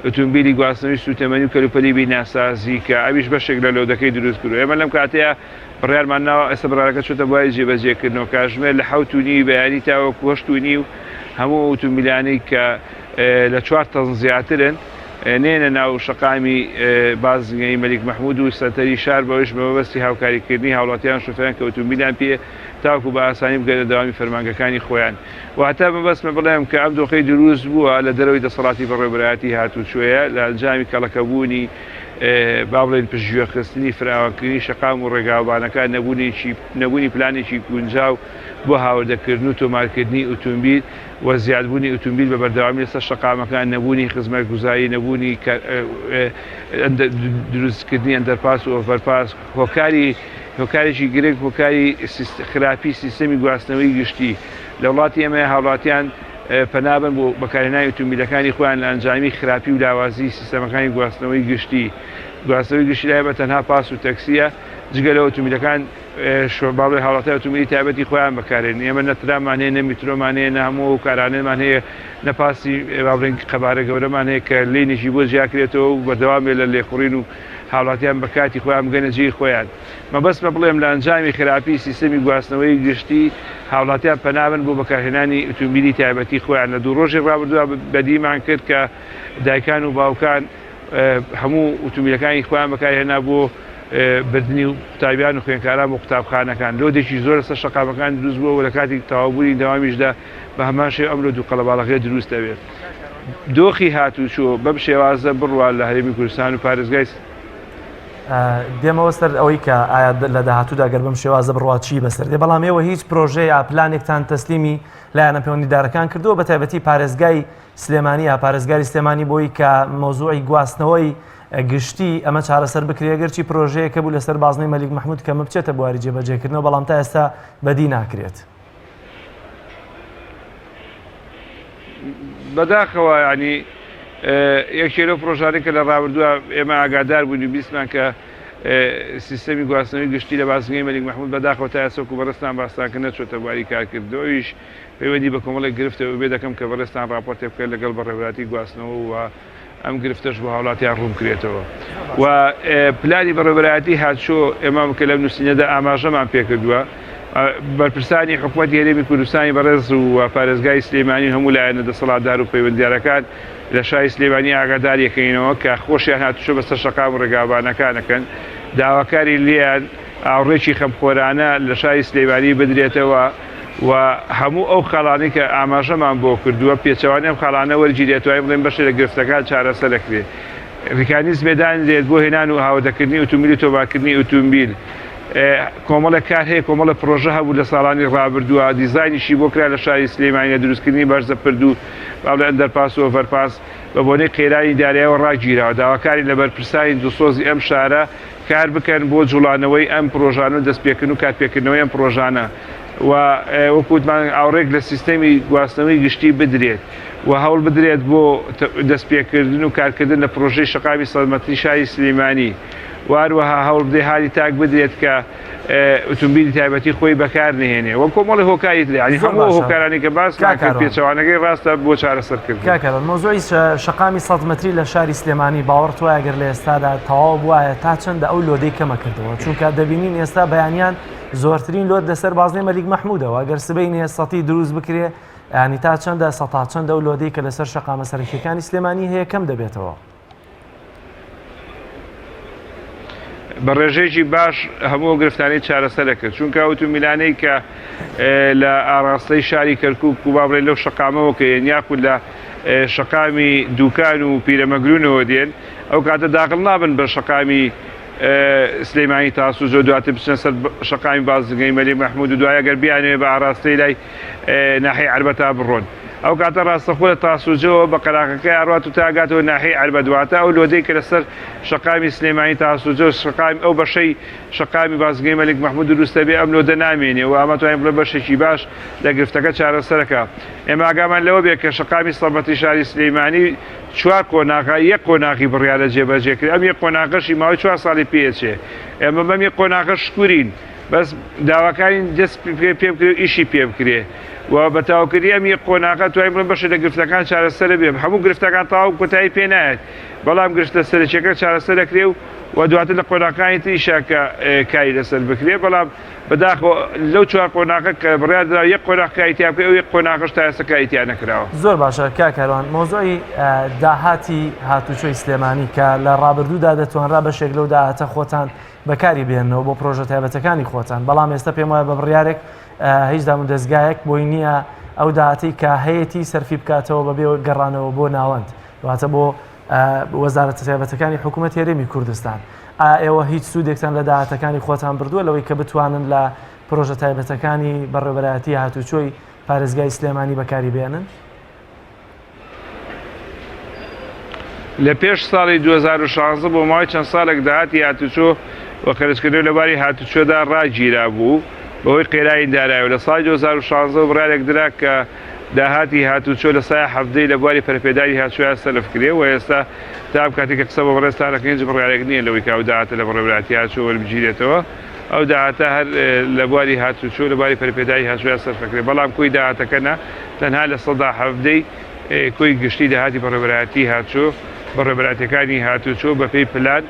ئوتومبیلی گواستنەوەی سووتەمەنی و کەلوپەلی بیناسازی کە ئەویش بەشێک لە لۆدەکەی دروست کردووە ئێمە لەم کاتەیە بڕیارمان ناوە ئێستا بڕارەکە چۆتە بواری جێبەجێکردنەوە کاژمێر لە حەوت و نیوی بەیانی تاوەکو هەشت و نیو هەموو ئوتومبیلانەی کە لە چوار تەن زیاترن نێنە ناو شەقامی بازنگەی مەلیک مەحمود و سەنتەری شار بەوەیش بە مەبەستی هاوکاریکردنی هاوڵاتیان و شۆفێران کە ئوتومبیلیان پێیە تاوەکو بە ئاسانی بگەنە دەوامی فەرمانگەکانی خۆیان. واتە مەبەستمە بڵێم کە ئەم دۆخەی دروست بووە لە دەرەوەی دەسەڵاتی بەڕێوەبەرایەتی هاتووچۆیە لە ئەنجامی کەڵەکەبوونی با بڵێین پشتگوێخستنی فراوانکردنی شەقام و ڕێگاوبانەکان نەبوونێکی نەبوونی پلانێکی گونجاو بۆ هاوردەکردن و تۆمارکردنی ئوتومبیل و زیادبوونی ئوتومبیل بە بەردەوامی لەسەر شەقامەکان، نەبوونی خزمەتگوزاری، نەبوونی دروستکردنی ئەندەرپاس و ئۆڤەرپاس، هۆکاری هۆکارێکی گرنگ هۆکاری خراپی سیستەمی گواستنەوەی گشتی لە وڵاتی ئێمە هاوڵاتیان پەنابن بۆ بەکارهێنانی ئوتومبیلەکانی خۆیان لە ئەنجامی خراپی و لاوازی سیستەمەکانی گواستنەوەی گشتی گواستنەوەی گشتی لای بە تەنها پاس و تەکسیە جگە لە ئوتومبیلەکان باڵێ هاوڵاتیان ئۆتۆمبیلی تایبەتی خۆیان بەکارێن ئێمە نە ترامان هەیە نە میترۆمان هەیە نە هەموو ئەو کارانەمان هەیە نە پاسی با بڵێین قەبارە گەورەمان هەیە کە لینێکی بۆ جیاکرێتەوە و بەردەوام بێت لە لێخوڕین و هاوڵاتیان بە کاتی خۆیان بگەنە جێی خۆیان مەبەستمە بڵێم لە ئەنجامی خراپی سیستەمی گواستنەوەی گشتی هاوڵاتیان پەنابن بۆ بەکارهێنانی ئۆتۆمبیلی تایبەتی خۆیان لە دوو ڕۆژی ڕابردووە بەدیمان کرد کە دایکان و باوکان هەموو ئوتومبیلەکانی خۆیان بەکارهێنا بۆ بردنی قوتابیان و خوێندکاران بۆ قوتابخانەکان لۆدێکی زۆر لەسەر شەقامەکان دروست بووە و لە کاتی تەواوبوونی دەوامیشدا بە هەمان شێوە ئەم لۆد و قەڵەباڵغیە دروست دەبێت. دۆخی هاتوچۆ بەم شێوازە بڕوا لە هەرێمی کوردستان و پارێزگای دێمەوە سەر ئەوەی کە ئایا لە داهاتوودا گەر بەم شێوازە بڕوا چی بەسەر دێ بەڵام ئێوە هیچ پرۆژەیە یا پلانێکتان تەسلیمی لایەنە پەیوەندیدارەکان کردووە بە تایبەتی پارێزگای سلێمانی یا پارێزگاری سلێمانی بۆی کە مەوزوعی گواستنەوەی گشتی ئەمە چارەسەر بکرێ گەرچی پرۆژەیەکە بوو لەسەر بازنەی مەلیک مەحمود کە بچێتە بواری جێبەجێکردنەوە بەڵام تا ئێستا بەدی ناکرێت. بەداخەوە ینی یەکێ لەو پرۆژانەی کە لە ڕابردووە ئێمە ئاگادار بووین و بیستمان کە سیستەمی گواستنەوەی گشتی لە بازنگەی مەلیک مەحمود بەداخەوە تا ئێستا وەکو بەڕێزتان باستان کرد نەچۆتە بواری کارکردنەوە ئەویش پەیوەندی بە کۆمەڵێک گرفتەوە بێ دەکەم کە بەڕێزتان ڕاپۆرتێک بکەن لەگەڵ بەڕێوەبەرایەتی گواستنەوە و ئەم گرفتەش بۆ هاوڵاتیان ڕوون بکرێتەوە و پلانی بەڕێوەبەرایەتی هاتوچۆ ئێمە کە لەم نووسینەدا ئاماژەمان پێکردووە بەرپرسانی حکوومەتی هەرێمی کوردستانی بەڕێز و پارێزگای سلێمانی و هەموو لایەنە دەسەڵاتدار و پەیوەندیدارەکان لە شاری سلێمانی ئاگادار یەکەینەوە کە خۆشیان هاتوچۆ بەسەر شەقام و ڕێگاوبانەکانەکەن داواکاری لێیان ئاوڕێکی خەمخۆرانە لە شاری سلێمانی بدرێتەوە و هەموو ئەو خاڵانەی کە ئاماژەمان بۆ کردووە پێچەوانەی ئەم خاڵانە وەرگیرێت توانین بڵێین بەشێ لە گرفتەکان چارەسەر دەکرێت ڕیکانیزمێ دانرێت بۆ هێنان و هاوردەکردنی ئوتومبیل و تۆمارکردنی ئوتومبیل کۆمەڵێک کار هەیە کۆمەڵە پرۆژە هەبوو لە ساڵانی ڕابردووە دیزاینیشی بۆ کرا لە شاری سلێمانی لە دروستکردنی بەرزە پرد و با بڵێن ئەندەرپاس و ئۆڤەرپاس بە بۆنەی قەیرانی دارایەوە ڕاگیراوە داواکارین لە بەرپرسانی دڵسۆزی ئەم شارە کار بکەن بۆ جوڵانەوەی ئەم پرۆژانە و دەستپێکردن و کارپێکردنەوەی ئەم پرۆژانە و وەکو وتمان ئاوڕێک لە سیستەمی گواستنەوەی گشتی بدرێت و هەوڵ بدرێت بۆ دەستپێکردن و کارکردن لە پرۆژەی شەقامی سەد مەتری شاری سلێمانی. و هەروەها هەوڵ بدەی هانی تاک بدرێت کە ئوتومبیلی تایبەتی خۆی بەکار نهێنێ و کۆمەڵی هۆکاری تر یعنی زۆر هەموو باشە. هۆکارانی کە باسمان کاک کرد کاروان. پێچەوانەکەی ڕاستە بۆ چارەسەرکردن. کاک کاروان مەوزوعی شەقامی 100 مەتری لە شاری سلێمانی باوەڕت وایە گەر لە ئێستادا تەواو بوایە تا چەندە ئەو load ەی کەمە کردەوە چونکە دەبینین ئێستا بەیانیان زۆرترین load لەسەر بازنەی مەلیک مەحمودەوە گەر سبەینێ سەتی دروست بکرێ ینی تا چەندە سەتا چەندە ئەو load ەی کە لەسەر شەقامە سەرەکیەکانی سلێمانی هەیە کەم دەبێتەوە. بە ڕێژەیەکی باش هەموو ئەو گرفتانەی چارەسەر دەکرد چونکە ئەو ئۆتۆمبیلانەی کە لە ئاراستەی شاری کەرکک و با بڵێن لەو شەقامەوە کە یەن یاخود لە شەقامی دوکان و پیرەمەگرونەوە دێن ئەو کاتە داخل نابن بە شەقامی سلەیمانی تاسوجۆ دواتر بچنە سەر شەقامی بازرگەی مەلی مەحمود و دوای ئەگەر بیانەوێ بە ئاراستەی لای ناحیەی عەربەتا بڕۆن ئەو کاتە ڕاستەخۆ لە تاسوجەوە بە قەراغەکەی ئەڕوات و تا ئەگاتەوە ناحیەی عەربەت واتە ئەو load ەی کە لەسەر شەقامی سلێمانی تاسوجە و شەقامی ئەو بەشەی شەقامی بازگەی مەلیک مەحمود دروست دەبێ ئەم load ە نامێنێ و ئەمە توانین بڵێ بەشێکی باش لە گرفتەکە چارەسەرەکە ئێمە ئاگامان لەوە بێ کە شەقامی سەمەتی شاری سلێمانی چوار قۆناغە یەک قۆناغی بڕیارە جێبەجێ کرد ئەم یەک قۆناغەشی ماوەی چوار ساڵی پێچێ ئێمە بەم یەک قۆناغە شکورین بەس داواکارین دەست پێ بکرێ و ئیشی پێ بکرێ و بە تەواوکردنی ئەم یەک قۆناغە توانین بڵێین بەشێک لە گرفتەکان چارەسەر بێ هەموو گرفتەکان تەواو کۆتایی پێ نایەت بەڵام گرفتە سەرەکیەکە چارەسەر دەکرێ و و دواتر لە قۆناغەکانی تریشا کە کاری لەسەر بکرێ بەڵام بەداخەوە لەو چوار قۆناغە کە بڕیار درا یەک قۆناغ کاری تیا بکرێ ئەو یەک قۆناغەش تا ئێستا کاری تیا نەکراوە. زۆر باشە کاک کاروان مەوزوعی داهاتی هاتوچۆی سلێمانی کە لە ڕابردوودا دەتوانرا بەشێک لەو داهاتە خۆتان بەکاری بهێننەوە بۆ پرۆژە تایبەتەکانی خۆتان، بەڵام ئێستا پێم وایە بە بڕیارێک هیچ دامودەزگایەک بۆی نییە ئەو داهاتەی کە هەیەتی سەرفی بکاتەوە بەبێ گەڕانەوە بۆ ناوەند واتە بۆ وەزارەتە تایبەتەکانی حکوومەت هەرێمی کوردستان. ئایا ئێوە هیچ سوودێکتان لە داهاتەکانی خۆتان بردووە لەوەی کە بتوانن لە پرۆژە تایبەتەکانی بەڕێوەبەرایەتی هاتوچۆی پارێزگای سلێمانی بەکاری بێنن؟ لە پێش ساڵی 2016 بۆ ماوەی چەند ساڵێک داهاتی هاتوچۆ و خەرجکردنەوە لە باری هاتوچۆدا ڕاگیرابوو بەهۆی قەیرانی دارایی و لە ساڵی 2016 بڕیارێک درا کە داهاتی هاتوچۆ لە سایە حەڤدەی لە بواری پەرەپێدانی هاتوچۆیا سەرف کرێ و ئێستا تا ئەم کاتێک کە قسە بۆ بەڕێزتان ئەکەین هیچ بڕیارێک نییە لەوەی کە ئەو داهاتە لە بەڕێوەبەرایەتی هاتوچۆ وەربگیرێتەوە ئەو داهاتە هەر لە بواری هاتوچۆ لە بواری پەرەپێدانی هاتوچۆیا سەرف ئەکرێ بەڵام کۆی داهاتەکە نا تەنها 17% کۆی گشتی داهاتی بەڕێوەبەرایەتی هاتوچۆ بەڕێوەبەرایەتیەکانی هاتوچۆ بەپێی پلان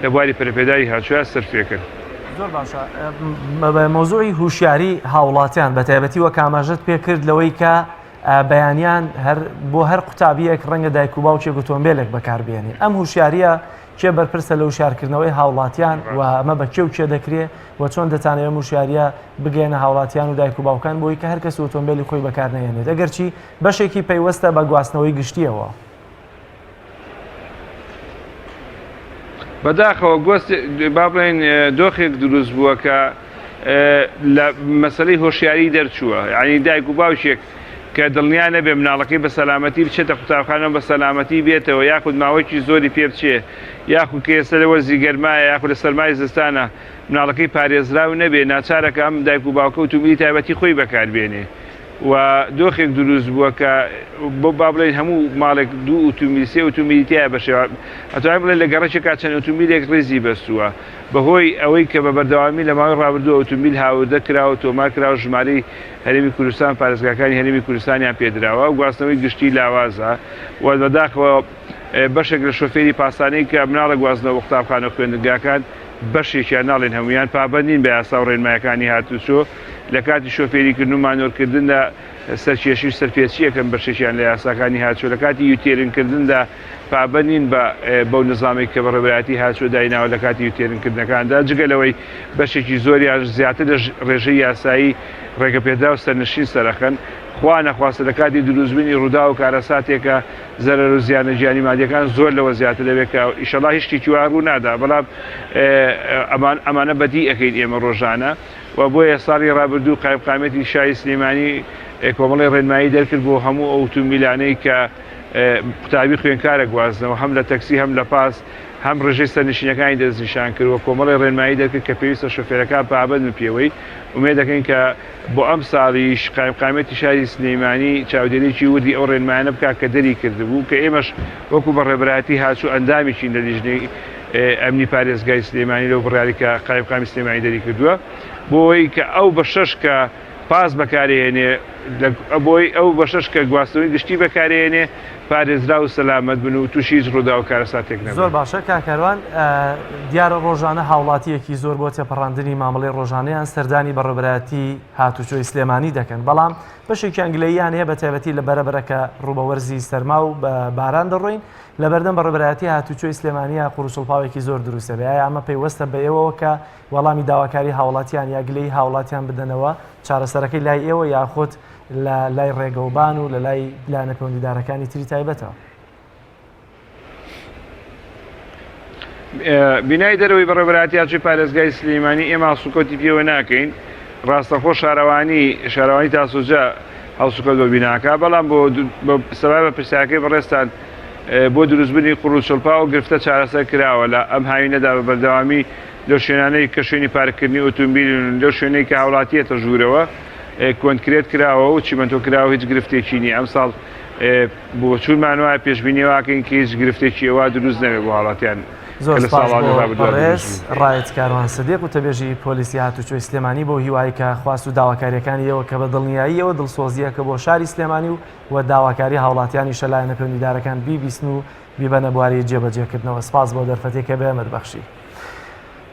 لە بواری پەرەپێدانی هاتوچۆیا سەرفێکن. زۆر باشە مەوزوعی هوشیاری هاوڵاتیان بە تایبەتی وەک ئاماژەت پێ کرد لەوەی کە بەیانیان هەر بۆ هەر قوتابیەک ڕەنگە دایک و باوکێک ئۆتۆمبیلێک بەکاربێنێ ئەم هوشیاریە کێ بەرپرسە لە وشیارکردنەوەی هاوڵاتیان و ئەمە بە کێ و کێ دەکرێ و چۆن دەتانەوێ ئەم وشیاریە بگەیەنە هاوڵاتیان و دایک و باوکان بۆی کە هەر کەس ئۆتۆمبیلی خۆی بەکار نەهێنێت ئەگەرچی بەشێکی پەیوەستە بە گواستنەوەی گشتیەوە. بەداخەوە گۆست با بڵێین دۆخێک دروست بووە کە لە مەسەلەی هۆشیاری دەرچووە یعنی دایک و باوکێک کە دڵنیا نەبێ مناڵەکەی بە سەلامەتی بچێتە قوتابخانە و بە سەلامەتی بێتەوە یاخود ماوەیەکی زۆری پێ بچێ یاخود کە ئێستا لە وەرزی گەرمایە یاخود لە سەرمای زستانە مناڵەکەی پارێزراو نەبێ ناچارە کە ئەم دایک و باوکە ئوتومبیلی تایبەتی خۆی بەکاربێنێ و دۆخێک دروست بووە کە بۆ با بڵێین هەموو ماڵێک دوو ئوتومبیل سێ ئوتومبیلی تایە بە شێوە ئەتوانین بڵێن لە گەڕەکێکا چەند ئوتومبیلێک ڕیزی بەستووە بەهۆی ئەوەی کە بە بەردەوامی لە ماوەی ڕابردوو ئوتومبیل هاوردە کراوە تۆمار کراوە ژمارەی هەرێمی کوردستان پارێزگاکانی هەرێمی کوردستانیان پێدراوە گواستنەوەی گشتی لاوازە و بەداخەوە بەشێک لە شۆفێری پاسانەی کە مناڵە گواستنەوە بۆ قوتابخانە و خوێندنگاکان بەشێکیان ناڵێن هەموویان پابەند نین بە یاسا و ڕێنمایەکانی هاتوچۆ لە کاتی شۆفێریکردن و مانۆرکردندا سەرکێشی و سەرپێچییەکەن بەشێکیان لە یاساکانی هاتوچۆ لە کاتی U-turn کردندا پابەند نین بە بەو نظامێک کە بەڕێوەبەرایەتی هاتوچۆ دایناوە لە کاتی U-turn کردنەکاندا جگە لەوەی بەشێکی زۆریان زیاتر لە ڕێژەی یاسایی ڕێگەپێدراو سەرنشین سەرەخەن خوا نەخواستە لە کاتی دروستبوونی ڕووداو و کارەساتێکە زەرەر و زیانە گیانی مادیەکان زۆر لەوە زیاتر دەبێت کە ئیشەڵا هیچ شتێکی وا ڕوو نادا بەڵام ئەمان ئەمانە بەدی ئەکەین ئێمە ڕۆژانە و بۆیە ساڵی ڕابردوو قایمقامیەتی شاری سلێمانی کۆمەڵی ڕێنمایی دەرکرد بۆ هەموو ئەو ئوتومبیلانەی کە قوتابی خوێنکارە گوازنەوە هەم لە تەکسی هەم لە پاس هەم ڕێژەی سەرنشینەکانی دەستنیشان کرد و کۆمەڵی ڕێنمایی دەرکرد کە پێویستە شۆفێرەکان پابەند بن پێوەی ئومێد دەکەین کە بۆ ئەمساڵیش قایمقامیەتی شاری سلیمانی چاودێریی وردی ئەو ڕێنمایانە بکات کە دەری کردبوو کە ئێمەش وەکو بەڕێوەبەرایەتی هاتوچۆ ئەندامێکین لە لیژنەی. ئەمنی پارێزگای سلێمانی لەو بڕیاری کە قایمقامی سلێمانی دەری کردووە بۆی کە ئەو بەشەش کە پاس بەکارێنێ بۆی ئەو بەشەش کە گواستنەوەی گشتی بەکارێنێ پارێزراو و سەلامەت بن و تووشی هیچ ڕووداو و کارەساتێک نەبن. زۆر باشە کاک کاروان، دیارە ڕۆژانە هاوڵاتییەکی زۆر بۆ تێپەڕاندنی مامەڵەی ڕۆژانەیان سەردانی بەڕێوەبەرایەتی هاتوچۆی سلێمانی دەکەن، بەڵام بەشێکیان گلەییان هەیە بەتایبەتی لە بەرەبەرە کە ڕوو بە وەرزی سەرما و باران دەڕۆین لەبەردەم بەڕێوەبەرایەتی هاتوچۆی سلێمانییە قوڕوچڵپاوێکی زۆر دروست دەبێت، ئایا ئەمە پەیوەستە بە ئێوەوە کە وەڵامی داواکاری هاوڵاتیان یا گلەیی هاوڵاتیان بدەنەوە، چارەسەرەکەی لای ئێوە یاخود لە لای ڕێگەوبان و لە لای لایەنە پەیوەندیدارەکانی تری تایبەتەوە؟ بینای دەرەوەی بەڕێوەبەرایەتی هاتوچۆی پارێزگای سلێمانی ئێمە هەڵسوکەوتی پێوە ناکەین، ڕاستەخۆ شارەوانی شارەوانی تاسوجە هەڵسوکەوت بۆ بیناکە، بەڵام بۆ سەبارەت بە پرسیارەکەی بەڕێزتان بۆ دروستبوونی قوڕ و چڵپاو ئەو گرفتە چارەسەر کراوە لە ئەم هاوینەدا بە بەردەوامی لەو شوێنانەی کە شوێنی پارککردنی ئۆتۆمبیلن و لەو شوێنەی کە هاوڵاتی یەتە ژوورەوە کۆنکرێت کراوە و چیمەنتۆ کراوە هیچ گرفتێکی نییە ئەمساڵ بۆچوونمان وایە پێشبینی واکەین کە هیچ گرفتێکی ئەوا دروست نەبێت بۆ هاوڵاتیان زۆر کە لە سپاس ساڵانی بۆ ڕابردووە بەڕێز دروست بوو. ڕائد کاروان سدیق وتەبێژی پۆلیسی هاتوچۆی سلێمانی بەو هیوایەی کە خواست و داواکارییەکانی ئێوە کە بە دڵنیاییەوە دڵسۆزییەکە بۆ شاری سلێمانی و و داواکاری هاوڵاتیانیشە لایەنە پەیوەندیدارەکان بیبیستن و بیبەنە بواری جێبەجێکردنەوە سپاس بۆ دەرفەتێک کە بە ئێمەت بەخشی.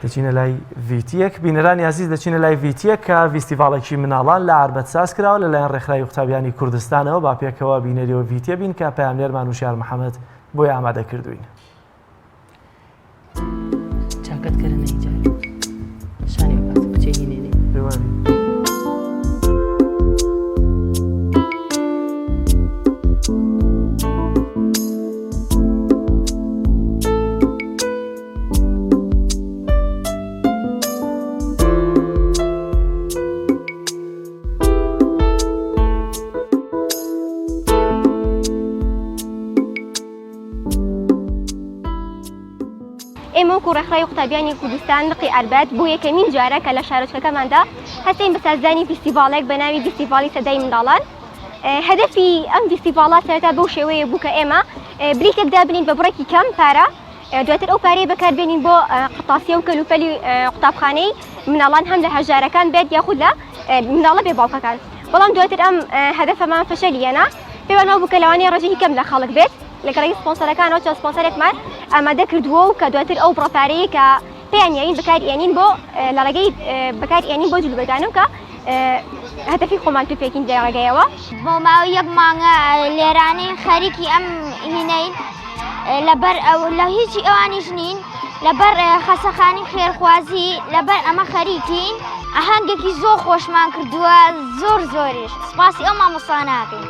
دەچینە لای ڤیتیەک بینەرانی ئازیز دەچینە لای ڤیتیەک کە ڤیستیڤاڵێکی مناڵان لە عەربەت ساز کراوە لەلایەن ڕێکخراوی قوتابیانی کوردستانەوە با پێکەوە بینەریەوە ڤیتیە بین کە پەیامنێرمان وشیار محەمەد بۆی ئامادە کردوین. چاکەت کەرە نەیجار شانی بچێ هینێنێ. ئێمە وەکو ڕێکخراوی قوتابیانی کوردستان لقی ئەربەت بۆ یەکەمین جارە کە لە شارۆچکەکەماندا هەستین بە سازدانی فیستیڤاڵێک بە ناوی فیستیڤاڵی سەدای منداڵان هەدەفی ئەم فیستیڤاڵە سەرەتا بەو شێوەیە بوو کە ئێمە بلیتێک دابنین بە بڕێکی کەم پارە دواتر ئەو پارەیە بەکاربێنین بۆ قرتاسیە و کەلوپەلی قوتابخانەی مناڵان هەم لە هەژارەکان بێت یاخود لە مناڵە بێ باوکەکان بەڵام دواتر ئەم هەدەفەمان فەشەلی هێنا پێمان وابوو کە لەوانەیە ڕێژەیەکی کەم لە خەڵک بێت لەگەڵی سپۆنسەرەکانەوە چەند سپۆنسەرێکمان ئامادە کردووە و کە دواتر ئەو بڕە پارەیە کە پێیان یاین بەکار ئێنین بۆ لە ڕێگەی بەکار ئێنین بۆ جلوبەرگانە و کە هەدەفی خۆمان توفێکین لە ڕێگەیەوە. بۆ ماوەی یەک مانگە لێرانەین خەریکی ئەم هینەین لەبەر ئەو لە هیچی ئەوانیش نین لەبەر خەسەخانی خێرخوازی لەبەر ئەمە خەریکین ئاهەنگێکی زۆر خۆشمان کردووە زۆر زۆریش سپاسی ئەو مامۆستاناکەین.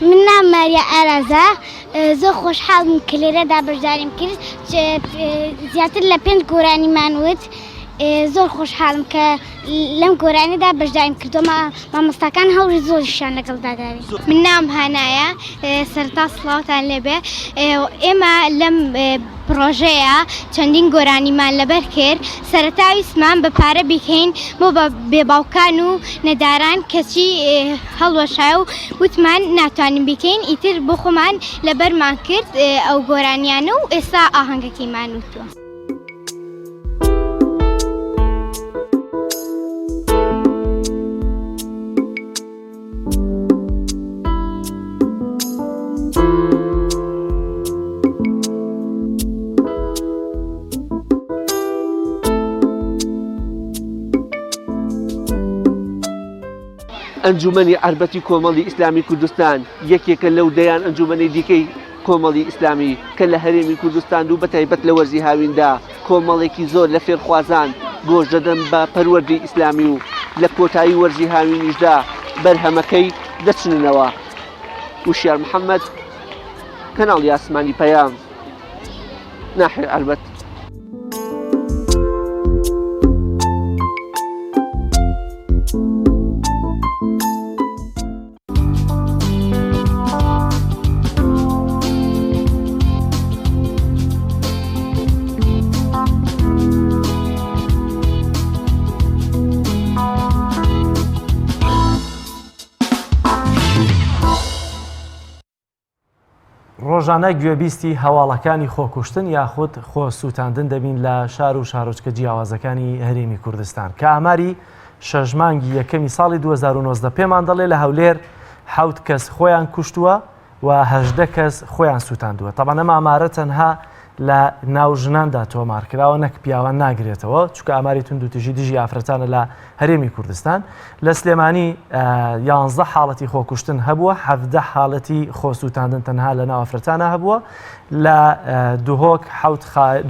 من ناوم ماریا ئارازە زۆر خۆشحاڵم کە لێرەدا بەشداریم کرد زیاتر لە پێنج گۆرانیمان وت زۆر خۆشحاڵم کە لەم گۆرانیدا بەشداریم کردووە مامۆستاکان هەوڵی زۆریشیان لەگەڵدا داوین. من ناوم هانایە سەرەتا سڵاوتان لێبێ ئێمە لەم پڕۆژەیە چەندین گۆرانیمان لەبەر کرد سەرەتا ویستمان بە پارە بیکەین بۆ بە بێباوکان و نەداران کەچی هەڵوەشای و وتمان ناتوانین بیکەین ئیتر بۆ خۆمان لەبەرمان کرد ئەو گۆرانیانە و ئێستا ئاهەنگەکەیمان وتووە. ئەنجومەنی عەربەتی کۆمەڵی ئیسلامی کوردستان یەکێکە لەو دەیان ئەنجومەنەی دیکەی کۆمەڵی ئیسلامی کە لە هەرێمی کوردستان و بەتایبەت لە وەرزی هاویندا کۆمەڵێکی زۆر لە فێرخوازان گۆش دەدەن بە پەروەردەی ئیسلامی و لە کۆتایی وەرزی هاوینیشدا بەرهەمەکەی دەچننەوە. وشیار محەمەد، کەناڵی ئاسمانی پەیام. ناحیەی عەربەت. ڕۆژانە گوێبیستی هەواڵەکانی خۆکوشتن یاخود خۆ سووتاندن دەبین لە شار و شارۆچکە جیاوازەکانی هەرێمی کوردستان کە ئاماری شەش مانگی یەکەمی ساڵی 2019 پێمان دەڵێ لە هەولێر حەوت کەس خۆیان کوشتووە و 18 کەس خۆیان سووتاندووە تەبعەن ئەم ئامارە تەنها لە ناو ژناندا تۆمار کراوە نەک پیاوان ناگرێتەوە چونکە ئاماری توندوتیژی دژی ئافرەتانە لە هەرێمی کوردستان لە سلێمانی یانزە حاڵەتی خۆکوشتن هەبووە حەڤدە حاڵەتی خۆسووتاندن تەنها لە ناو ئافرەتانە هەبووە لە دهۆک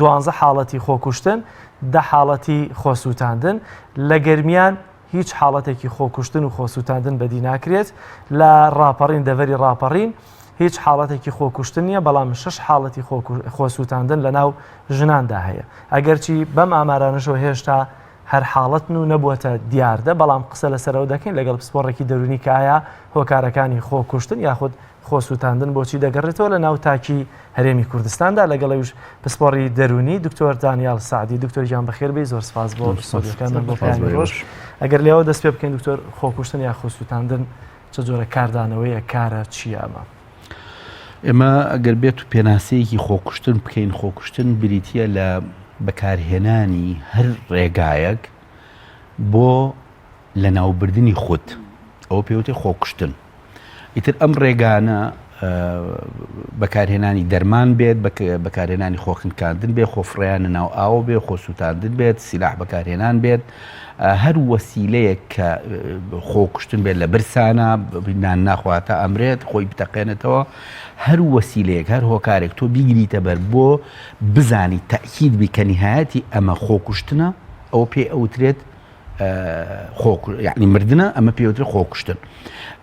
دوانزە حاڵەتی خۆکوشتن دە حاڵەتی خۆسووتاندن لە گەرمیان هیچ حاڵەتێکی خۆکوشتن و خۆسووتاندن بەدی ناکرێت لە ڕاپەڕین دەڤەری ڕاپەڕین هیچ حاڵەتێکی خۆکوشتن نییە، بەڵام شەش حاڵەتی خۆسووتاندن لەناو ژناندا هەیە. ئەگەرچی بەم ئامارانەشەوە هێشتا هەر حاڵەتن و نەبووەتە دیاردە، بەڵام قسە لەسەر ئەوە دەکەین لەگەڵ پسپۆڕێکی دەروونی کە ئایا هۆکارەکانی خۆکوشتن یاخود خۆسووتاندن بۆچی دەگەڕێتەوە لە ناو تاکی هەرێمی کوردستاندا لەگەڵ ئەویش پسپۆڕی دەروونی دکتۆر دانیال سەعدی. دکتۆر گیان بەخێر بێی، زۆر سپاس بۆ سۆدیەکانمان بۆ پەیامی ڕۆژ. ئەگەر لێوە دەست پێ بکەین دکتۆر، خۆکوشتن یا خۆسووتاندن چ جۆرە کاردانەوەیەک کارە چییە ئەمە؟ ئێمە ئەگەر بێت و پێناسەیەکی خۆکوشتن بکەین، خۆکوشتن بریتییە لە بەکارهێنانی هەر ڕێگایەک بۆ لەناوبردنی خود، ئەوە پێوتێ خۆکوشتن. ئیتر ئەم ڕێگانە بەکارهێنانی دەرمان بێت، بەکارهێنانی خۆخنکاندن بێت، خۆفڕیانە ناو ئاوە بێت، خۆسووتاندن بێت، سیلاح بەکارهێنان بێت، هەر وەسیلەیەک کە خۆکوشتن بێت لە برسانە نان ناخواتە ئەمرێت خۆی بتەقێنێتەوە هەر وەسیلەیەک هەر هۆکارێک تۆ بیگریتە بەر بۆ بزانی تەکید بی کە نهایەتی ئەمە خۆکوشتنە ئەوە پێ ئەوترێت خۆ یعنی مردنە ئەمە پێوترێت خۆکوشتن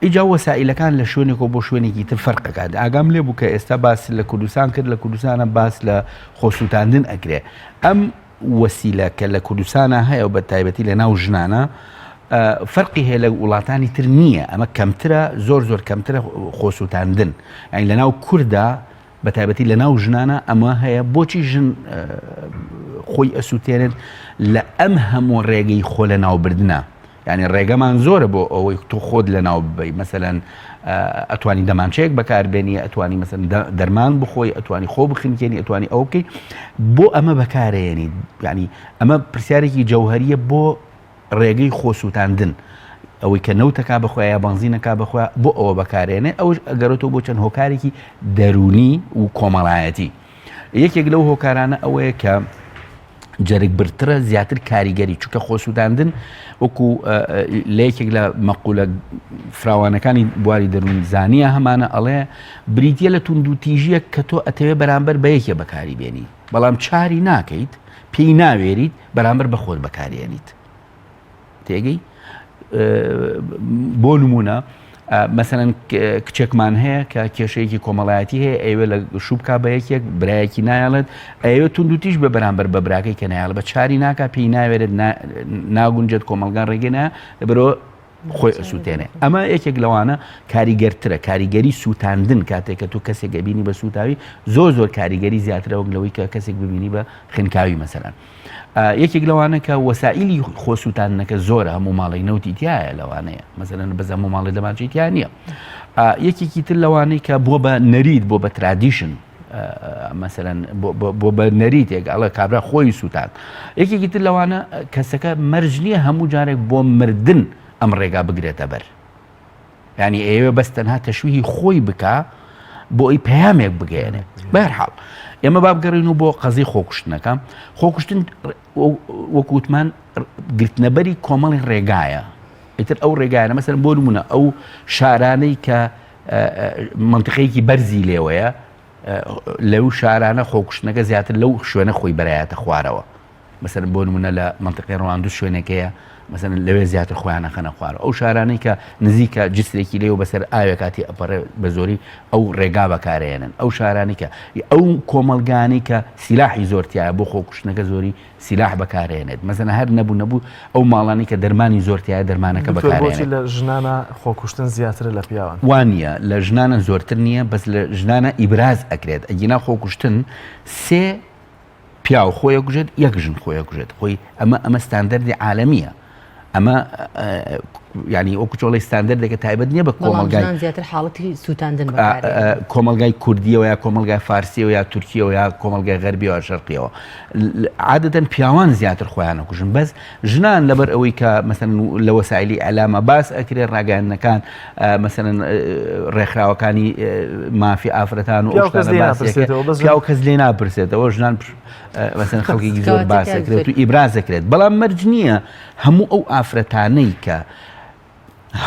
ئیجا وەسائلەکان لە شوێنێکەوە بۆ شوێنێکی تر فەرقەکات ئاگام لێ بوو کە ئێستا باس لە کوردستان کرد لە کوردستانە باس لە خۆسووتاندن ئەکرێ ئەم وەسیلە کە لە کوردستانا هەیە و بە تایبەتی لە ناو ژنانە فەرقی هەیە لە وڵاتانی تر نییە ئەمە کەمترە زۆر زۆر کەمترە خۆسووتاندن یعنی لە ناو کووردا بە تایبەتی لە ناو ژنانە ئەمە هەیە بۆچی ژن خۆی ئەسووتێنێت لە ئەم هەموو ڕێگەی خۆ لە ناوبردنە یانی ڕێگەمان زۆرە بۆ ئەوەی تۆ خۆت لەناو ببەی مەسەلەن ئەتوانی دەمانچەیەک بەکاربێنی ئەتوانی مەسەن دەرمان بخۆی ئەتوانی خۆ بخنکێنی ئەتوانی ئەو بکەی بۆ ئەمە بەکارێنی ینی ئەمە پرسیارێکی جەوهریە بۆ ڕێگەی خۆسووتاندن ئەوەی کە نەوتەکە بەخۆی یا بەنزینەکە بەخۆ بۆ ئەوە بەکارێنێ ئەوش ئەگەرێتەوە بۆ چەند هۆکارێکی دەرونی و کۆمەڵایەتی یەکێک لەو هۆکارانە ئەوەیە کە جەرگبرترە زیاتر کاریگەری چونکە خۆسووتاندن وەکو لە یەکێک لە مەقولە فراوانەکانی بواری دەروونزانیە هەمانە ئەڵێ بریتە لە توندوتیژیەک کە تۆ ئەتەوێ بەرامبەر بە یەکێ بەکاری بێنی بەڵام چاری ناکەیت پێی ناوێریت بەرامبەر بە خۆت بەکارێنیت تێگەی بۆ نمونە مەسەلەن کچێکمان هەیە کە کێشەیەکی کۆمەڵایەتی هەیە ئەوێ لە شوو بکا بە یەکێک برایەکی نایەڵێت ئەوێ توندوتیش بە بەرامبەر بە براکەی کە نایەڵ بە چاری ناکا پێی ناوێرێت ناگونجێت کۆمەڵگا ڕێگەی نا لەبەرەوە خۆی ئەسووتێنێ ئەمە یەکێک لەوانە کاریگەرترە کاریگەری سووتاندن کاتێک کە تۆ کەسێک ئەبینی بە سووتاوی زۆر زۆر کاریگەری زیاترە وەک لەوەی کە کەسێک ببینی بە خنکاوی مەسەلەن یەکێک لەوانە کە وەسائیلی خۆسووتاندنەکە زۆرە هەموو ماڵێک نەوتی تایە لەوانەیە مەسەلەن بەس هەموو ماڵێک دەمانچەی تیا نییە یەکێکی تر لەوانەی کە بۆ بە نەریت بۆ بە tradition مەسەلەن بۆ بە نەریتێک ئەڵێ کابرا خۆی سووتان یەکێکی تر لەوانە کەسەکە مەرج نییە هەموو جارێک بۆ مردن ئەم ڕێگا بگرێتە بەر یانی ئەیەوێ بەس تەنها تەشویهی خۆی بکا بۆ ئەوی پەیامێک بگەیەنێ بەهەرحاڵ ئێمە با بگەڕین و بۆ قەزی خۆکوشتنەکە خۆکوشتن وەکوتمان گرتنەبەری کۆمەڵی ڕێگایە ئیتر ئەو ڕێگایانە مەسەر بۆ نمونە ئەو شارانەی کە منطقەیەکی بەرزی لێوەیە لەو شارانە خۆکوشتنەکە زیاتر لەو شوێنە خۆی بەرایەتە خوارەوە مەسەلەن بۆ نمونە لە مەنتیقەی ڕواندز شوێنێک هەیە مەسەلەن لەوێ زیاتر خۆیان ئەخەنە خوارەوە. ئەو شارانەی کە نزیکە جسرێکی لێ و بەسەر ئاوێکا تێ ئەپەڕێ بە زۆری ئەو ڕێگا بەکارئێنن. ئەو شارانەی کە ئەو کۆمەڵگانەی کە سیلاحی زۆر تیایە بۆ خۆکوشتنەکە زۆری سیلاح بەکارئێنێت. مەسەلەن هەر نەبوو نەبوو ئەو ماڵانەی کە دەرمانی زۆر تیایە دەرمانەکە دکتۆر بۆچی بەکارئێنێت. لە ژنانا خۆکوشتن زیاترە لە پیاوان؟ وا نییە لە ژنانە زۆرتر نییە بەس لە ژنانە ئیبراز ئەکرێت ئەگینا خۆکوشتن سێ پیاو خۆی ئەکوژێت یەک ژن خۆی ئەکوژێت خۆی ئەمە ئەمە ستاندەردی عالەمیە ئەمە ینی ئەو کچۆڵی ستاندەردێکە تایبەت نییە بە کۆمەلگای زیاتر حاڵەتی سووتاندن کۆمەلگای کوردیەوە یا کۆمەلگای فارسیەوە یا تورکیەوە یا کۆمەلگای غەربیەوە شەرقیەوە عادەتەن پیاوان زیاتر خۆیان کوژن بەس ژنان لەبەر ئەوەی کە مەسەن لە وەسایلی ئەلامە باس ئەکرێ ڕاگەیاندنەکان مەسەلەن ڕێکخراوەکانی مافی ئافرەتان و ئەو شتانە باس ئەکرێت پیاو کەس لێ ناپرسێتەوە ژنان مەسەلەن خەڵکێکی زۆر باس ئەکرێت و ئیبراز ئەکرێت بەڵام مەرج نییە هەموو ئەو ئافرەتانەی کە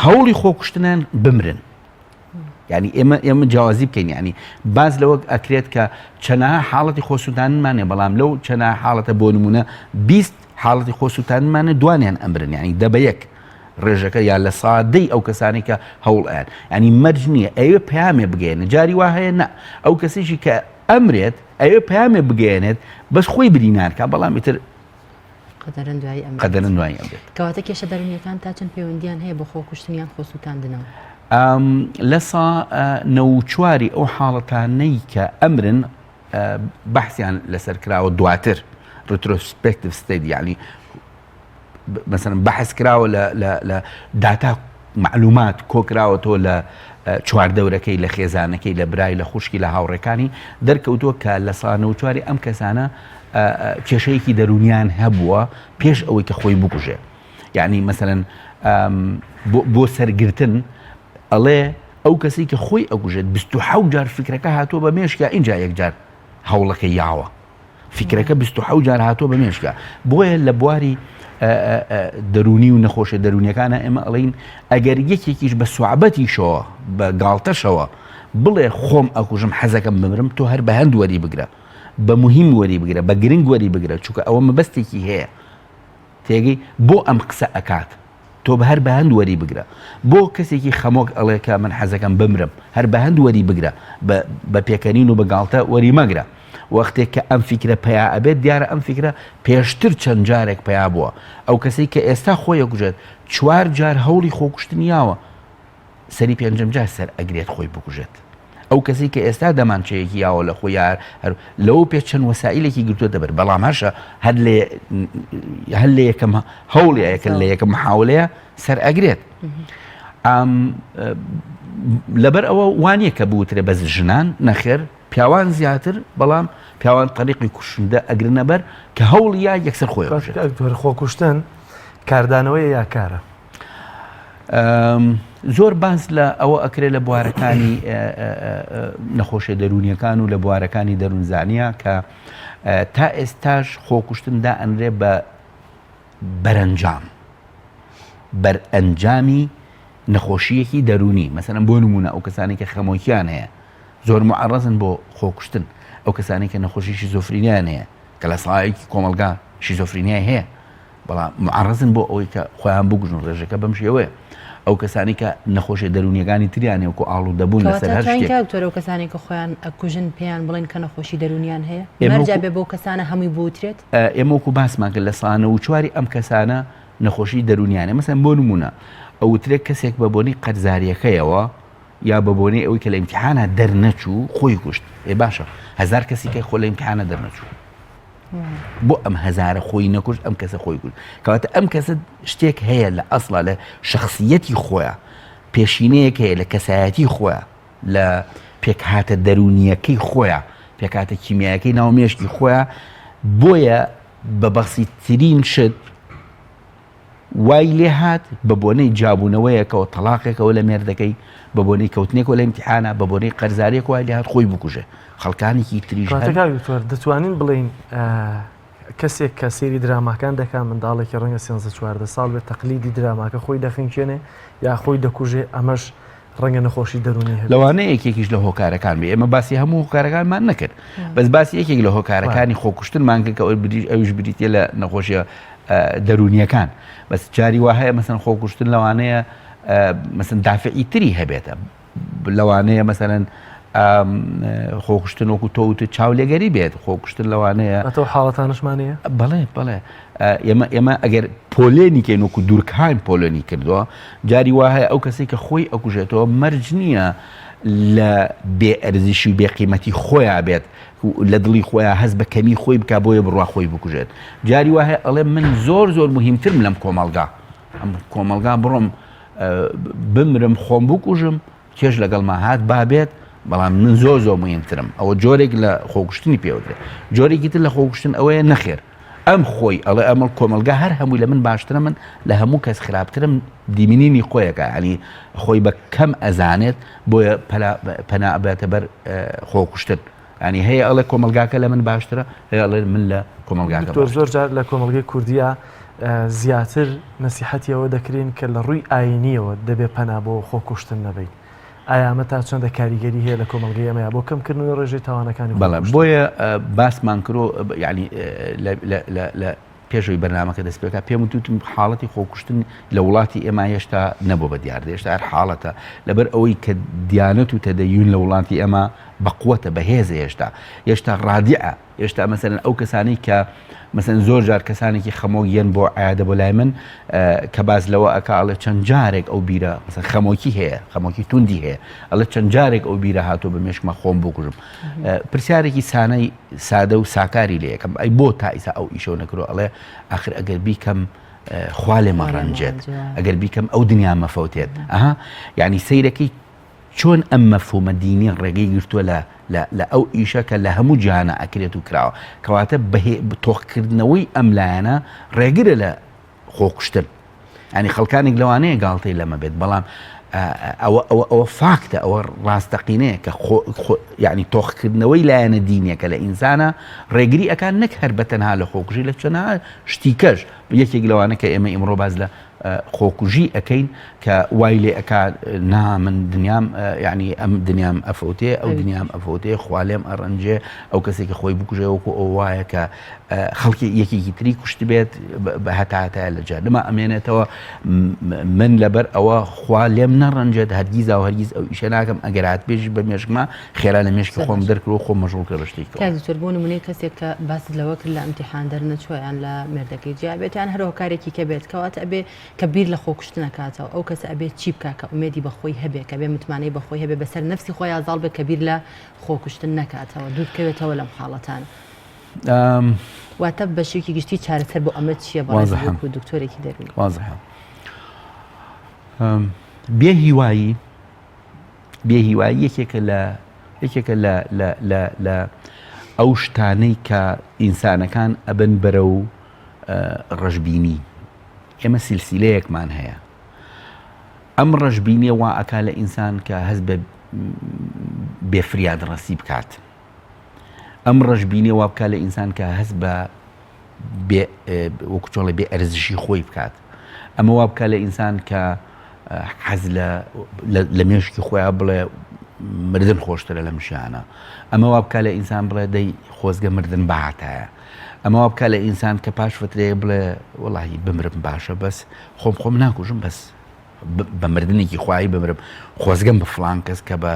هەوڵی خۆکوشتنان بمرن یعنی ئێمە ئێمە جیاوازی بکەین یعنی باز لەوە ئەکرێت کە چەنەها حاڵەتی خۆسووتانمانێ بەڵام لەو چەنەها حاڵەتە بۆ نمونە 20 حاڵەتی خۆسووتانمانە دوانیان ئەمرن یعنی دە بە یەک ڕێژەکە یا لە سادەی ئەو کەسانی کە هەوڵ ئەیان ینی مەرج نییە ئەوێ پامێ بگەێنە جاری وا هەیە نە ئەو کەسێکی کە ئەمرێت ئەوێ پامێ بگەێنێت بەس خۆی برینارکە بەڵام ئیتر قەدەرن دوایی ئەمرێت. قەدەرن دوایی ئەمرێت. کەواتە کێشە دەروونیەکان تا چەند پەیوەندیان هەیە بە خۆکوشتن یان خۆسووتاندنەوە؟ لە سا نەوچواری ئەو حاڵەتانەی کە ئەمرن بەحسیان لەسەر کراوە دواتر retrospective study یعنی مەسەلەن بەحس کراوە لە لە لە داتا معلومات کۆکراوەتەوە لە چواردەورەکەی لە خێزانەکەی لە برای لە خوشکی لە هاوڕێکانی دەرکەوتووە کە لە سانەوچواری ئەم کەسانە کێشەیەکی دەرونیان هەبووە پێش ئەوەی کە خۆی بکوژێ یعنی مەسەلەن بۆ سەرگرتن ئەڵێ ئەو کەسی کە خۆی ئەکوژێت 26 جار فکرەکە هاتووە بە مێشکە اینجا یەکجار هەوڵەکە یاوە فیکرەکە 27 جار هاتووە بە مێشکە بۆیە لە بواری دەرونی و نەخۆشە دەرونیەکانە ئێمە ئەڵین ئەگەر یەکێکیش بە سوعبەتیشەوە بە گاڵتەشەوە بڵێ خۆم ئەکوژم حەزەکەم بمرم تۆ هەر بە هەند وەری بگرە بە مهم وەری بگرە بە گرنگ وەری بگرە چونکە ئەوە مەبەستێکی هەیە تێگەی بۆ ئەم قسە ئەکات تۆ بە هەر بە هەند وەری بگرە بۆ کەسێکی خەمۆک ئەڵێ کە من حەزەکەم بمرم هەر بە هەند وەری بگرە بە پێکەنین و بە گاڵتە وەری مەگرە وەختێک کە ئەم فیکرە پیا ئەبێت دیارە ئەم فیکرە پێشتر چەند جارێک پیا بووە ئەو کەسەی کە ئێستا خۆی ئەکوژێت چوار جار هەوڵی خۆکوشتنی یاوە سەری پێنجەم جار سەر ئەگرێت خۆی بکوژێت. ئەو کەسەی کە ئێستا دەمانچەیەکی یاوە لە خۆی یار هەر لەوە پێ چەند وەسائلێکی گرتووەتە بەر بەڵام هەشە هەر لە هەر لە یەکەم هەوڵیە یەکە لە یەکەم محاولەیە سەر ئەگرێت. لەبەر ئەوە وانە کە بوترێ بەس ژنان نەخێر پیاوان زیاتر بەڵام پیاوان تەریقی کوشندە ئەگرنە بەر کە هەوڵ یا یەکسەر خۆی خۆکوشتن کاردانەوەی یا کارە زۆر باس لە ئەوە ئەکرێ لە بوارەکانی نەخۆشیە دەروونیەکان و لە بوارەکانی دەروونزانە کە تا ئێستاش خۆکوشتن دا ئەنرێ بە بەرەنجام بەرئەنجامی نەخۆشیەکی دەروونی مەسەلەن بۆ نمونە ئەو کەسانی کە خەمۆکیان هەیە زۆر معرەزن بۆ خۆکوشتن ئەو کەسانی کە نەخۆشی شیزۆفرینیان هەیە کە لە سایەکی کۆمەلگا شیزۆفرینیای هەیە بەڵام معەڕەزن بۆ ئەوەی کە خۆیان بکوژن ڕێژەکە بەم شێوەیە ئەو کەسانی کە نەخۆشیە دەروونیەکانی تریان هەیە وەکو ئاڵوودەبوون لەسەر هەر شتێک. کاک دکتۆر ئەو کەسانەی کە خۆیان ئەکوژن پێیان بڵێن کە نەخۆشی دەروونیان هەیە مەرج ئەبێ بەو کەسانە هەمووی بوترێت؟ ئێمە وەکو باسمان کرد لە سانە و چواری ئەم کەسانە نەخۆشی دەروونیان هەیە مەسەن بۆ نموونە ئەوترێت کەسێک بە بۆنەی قەرزاریەکەیەوە یا بە بۆنەی ئەوەی کە لە ئیمتیحانا دەرنەچوو خۆی کوشت ئێ باشە هەزار کەسی کە خۆ لە ئیمتیحانا دەرنەچوو بۆ ئەم هەزارە خۆی نەکوشت ئەم کەسە خۆی کوشت کەواتە ئەم کەسە شتێک هەیە لە ئەسڵا لە شخصیەتی خۆیان پێشینەیەک هەیە لە کەسایەتی خۆیان لە پێکهاتە دەرونیەکەی خۆیان پێکهاتە کیمیایەکەی ناو مێشکی خۆیان بۆیە بە بەسیترین شت وای لێ هات بە بۆنەی جیابوونەوەیەکەوە، تەڵاقێکەوە لە مێردەکەی، بە بۆنەی کەوتنێکەوە لە ئیمتیحانا، بە بۆنەی قەرزارییەک وای لێ هات خۆی بکوژێ. خەڵکانێکی تریش هەن. کەواتە کاک دکتۆر دەتوانین بڵێین کەسێک کە سەیری دراماکان دەکات منداڵێکی ڕەنگە سێنزە چواردە ساڵ بێت تەقلیدی دراماکە خۆی دەخنکێنێ یا خۆی دەکوژێ ئەمەش ڕەنگە نەخۆشی دەروونی هەبێت. لەوانەیە یەکێکیش لە هۆکارەکان بێ ئێمە باسی هەموو هۆکارەکانمان نەکرد بەس باسی یەکێک لە هۆکارەکانی خۆکوشتنمان کرد کە ئەویش بریتیە لە نەخۆشیە. دەروونیەکان بەس جاری وا هەیە مەسەن خۆکوشتن لەوانەیە مەسن دافعی تری هەبێتە لەوانەیە مەسەلەن خۆکوشتن وەکو تۆ وتت چاولێگەری بێت خۆکوشتن لەوانەیە ئەتۆ حاڵەتانشمان هەیە بەڵێ بەڵێ ئێمە ئێمە ئەگەر پۆلێنی کەین وەکو دورکهایم پۆلێنی کردووە جاری وا هەیە ئەو کەسێک کە خۆی ئەکوژێتەوە مەرج نییە لە بێ ئەرزشی و بێ قیمەتی خۆیان بێت لە دڵی خۆیان هەست بە کەمی خۆی بک بۆیە بڕوا خۆی بکوژێت جاری وا هەیە ئەڵێ من زۆر زۆر مهمترم لەم کۆمەڵگا ئەم کۆمەڵگا بڕۆم بمرم خۆم بکوژم کێش لەگەڵما هات با بێت بەڵام من زۆر زۆر مهمترم ئەوە جۆرێک لە خۆکوشتنی پێوترێت جۆرێکی تر لە خۆکوشتن ئەوەیە نەخێر ئەم خۆی ئەڵێ ئەمە کۆمەلگا هەر هەمووی لە من باشترە من لە هەموو کەس خراپترم دیمینینی خۆیەکە ینی خۆی بە کەم ئەزانێت بۆیە پەنا ئەبێتە بەر خۆکوشتن ینی هەیە ئەڵێ کۆمەلگاکە لە من باشترە هەیە ئەڵێ من لە کۆمەلگاکە دکتۆر زۆر جار لە کۆمەلگەی کوردیا زیاتر نەسیحەتی ئەوە دەکرین کە لە ڕووی ئاینیەوە دەبێ پەنا بۆ خۆکوشتن نەبەین ئایا ئەمە تا چەندە کاریگەری هەیە لە کۆمەلگەی ئێمەیا بۆ کەمکردنەوەی ڕێژەی تاوانەکانی بەڵێ بۆیە باسمان کرۆ یعنی لە پێش ئەوەی بەرنامەکە دەست پێکا پێم وتوتم حاڵەتی خۆکوشتن لە وڵاتی ئێمە هێشتا نەبوو بە دیاردە هێشتا هەر حاڵەتە لەبەر ئەوەی کە دیانەت و تەدەیون لە وڵاتی ئێمە بەقوەتە بەهێزە هێشتا هێشتا ڕادیعە هێشتا مەسەلەن ئەو کەسانەی کە مەسەن زۆر جار کەسانێکی خەمۆک یەن بۆ عیادە بۆ لای من کە باز لەوە ئەکا ئەڵێ چەند جارێک ئەو بیرە مەسەن خەمۆکی هەیە خەمۆکی توندی هەیە ئەڵێ چەند جارێک ئەو بیرە هاتووە بە مێشکمە خۆم بکوژم پرسیارێکی سانەی سادە و ساکاری لێ یەکەم ئەی بۆ تا ئیسا ئەو ئیشەو نەکرۆ ئەڵێ ئاخر ئەگەر بیکەم خوا لێ مەڕەنجێت ئەگەر بیکەم ئەو دنیا مەفەوتێت ئەها یعنی سەیرەکەی چۆن ئەم مەفهومە دینیە ڕێگەی گرتووە لە لە لە ئەو ئیشە کە لە هەموو جیهانە ئەکرێت و کراوە کەواتە بەهێ تۆخکردنەوەی ئەم لایەنە ڕێگرە لە خۆکوشتن ینی خەڵکانێک لەوانەیە گاڵتەی لەمە بێت بەڵام ئەوە ئەوە ئەوە فاکتە ئەوە ڕاستەقینەیە کە یعنی تۆخکردنەوەی لایەنە دینیەکە لە ئینسانە ڕێگری ئەکان نەک هەر بە تەنها لە خۆکوژی لە چەنەها شتیکەش یەکێک لەوانە کە ئێمە ئیمڕۆ باز لە خۆکوژی ئەکەین کە وای لێ ئەکا نا من دنیام یعنی ئەم دنیام ئەفەوتێ ئەو دنیام ئەفەوتێ خوا لێم ئەڕەنجێ ئەو کەسێکی خۆی بکوژێ وەکو ئەو وایە کە خەڵکی یەکێکی تری کوشت بێت بە هەتا هەتایە لە جەهەنەما ئەمێنێتەوە من لەبەر ئەوە خوا لێم نەڕەنجێت هەرگیزا و هەرگیز ئەو ئیشە ناکەم ئەگەر هات پێشی بە مێشکما خێرا لە مێشکی خۆم دەرکرد و خۆم مەشغوڵ کرد بە شتێکی کاک دکتۆر بۆ نمونەی کەسێک کە باست لەوە کرد لە ئیمتیحان دەرنەچووە یان لە مێردەکەی جیا بێت یان هەر هۆکارێکی کە بێت کەواتە ئەبێ کە بیر لە خۆکوشتن ئەکاتەوە ئەو کەسە ئەبێ چی بکا کە ئومێدی بە خۆی هەبێ کە بێ متمانەی بە خۆی هەبێ بەسەر نەفسی خۆیا زاڵ بێت کە بیر لە خۆکوشتن نەکاتەوە دوور بکەوێتەوە لەم حاڵەتانە. واتە بە شێوەیەکی گشتی چارەسەر بۆ ئەمە چییە بەڕێز وەکو دکتۆرێکی دەروونی؟ وازحە. بێ هیوایی بێ هیوایی یەکێکە لە یەکێکە لە لە لە لە ئەو شتانەی کە ئینسانەکان ئەبن بەرەو ڕەشبینی ئێمە سلسلەیەکمان هەیە ئەم ڕەشبینیە وا ئەکا لە ئینسان کە هەست بە بێفریاد ڕەسی بکات ئەم ڕەشبینیە وا بکات لە ئینسان کە هەست بە بێ وەکو چۆڵێ بێ ئەرزشی خۆی بکات ئەمە وا بکات لە ئینسان کە حەز لە لە مێشکی خۆیان بڵێ مردن خۆشترە لەم ژیانە ئەمە وا بکات لە ئینسان بڵێ دەی خۆزگە مردن بەهاتایە ئەمە وا بکات لە ئینسان کە پاش فترەیە بڵێ وەڵی بمرم باشە بەس خۆم خۆم ناکوژم بەس بە مردنێکی خوایی بمرم خۆزگەم بە فلان کەس کە بە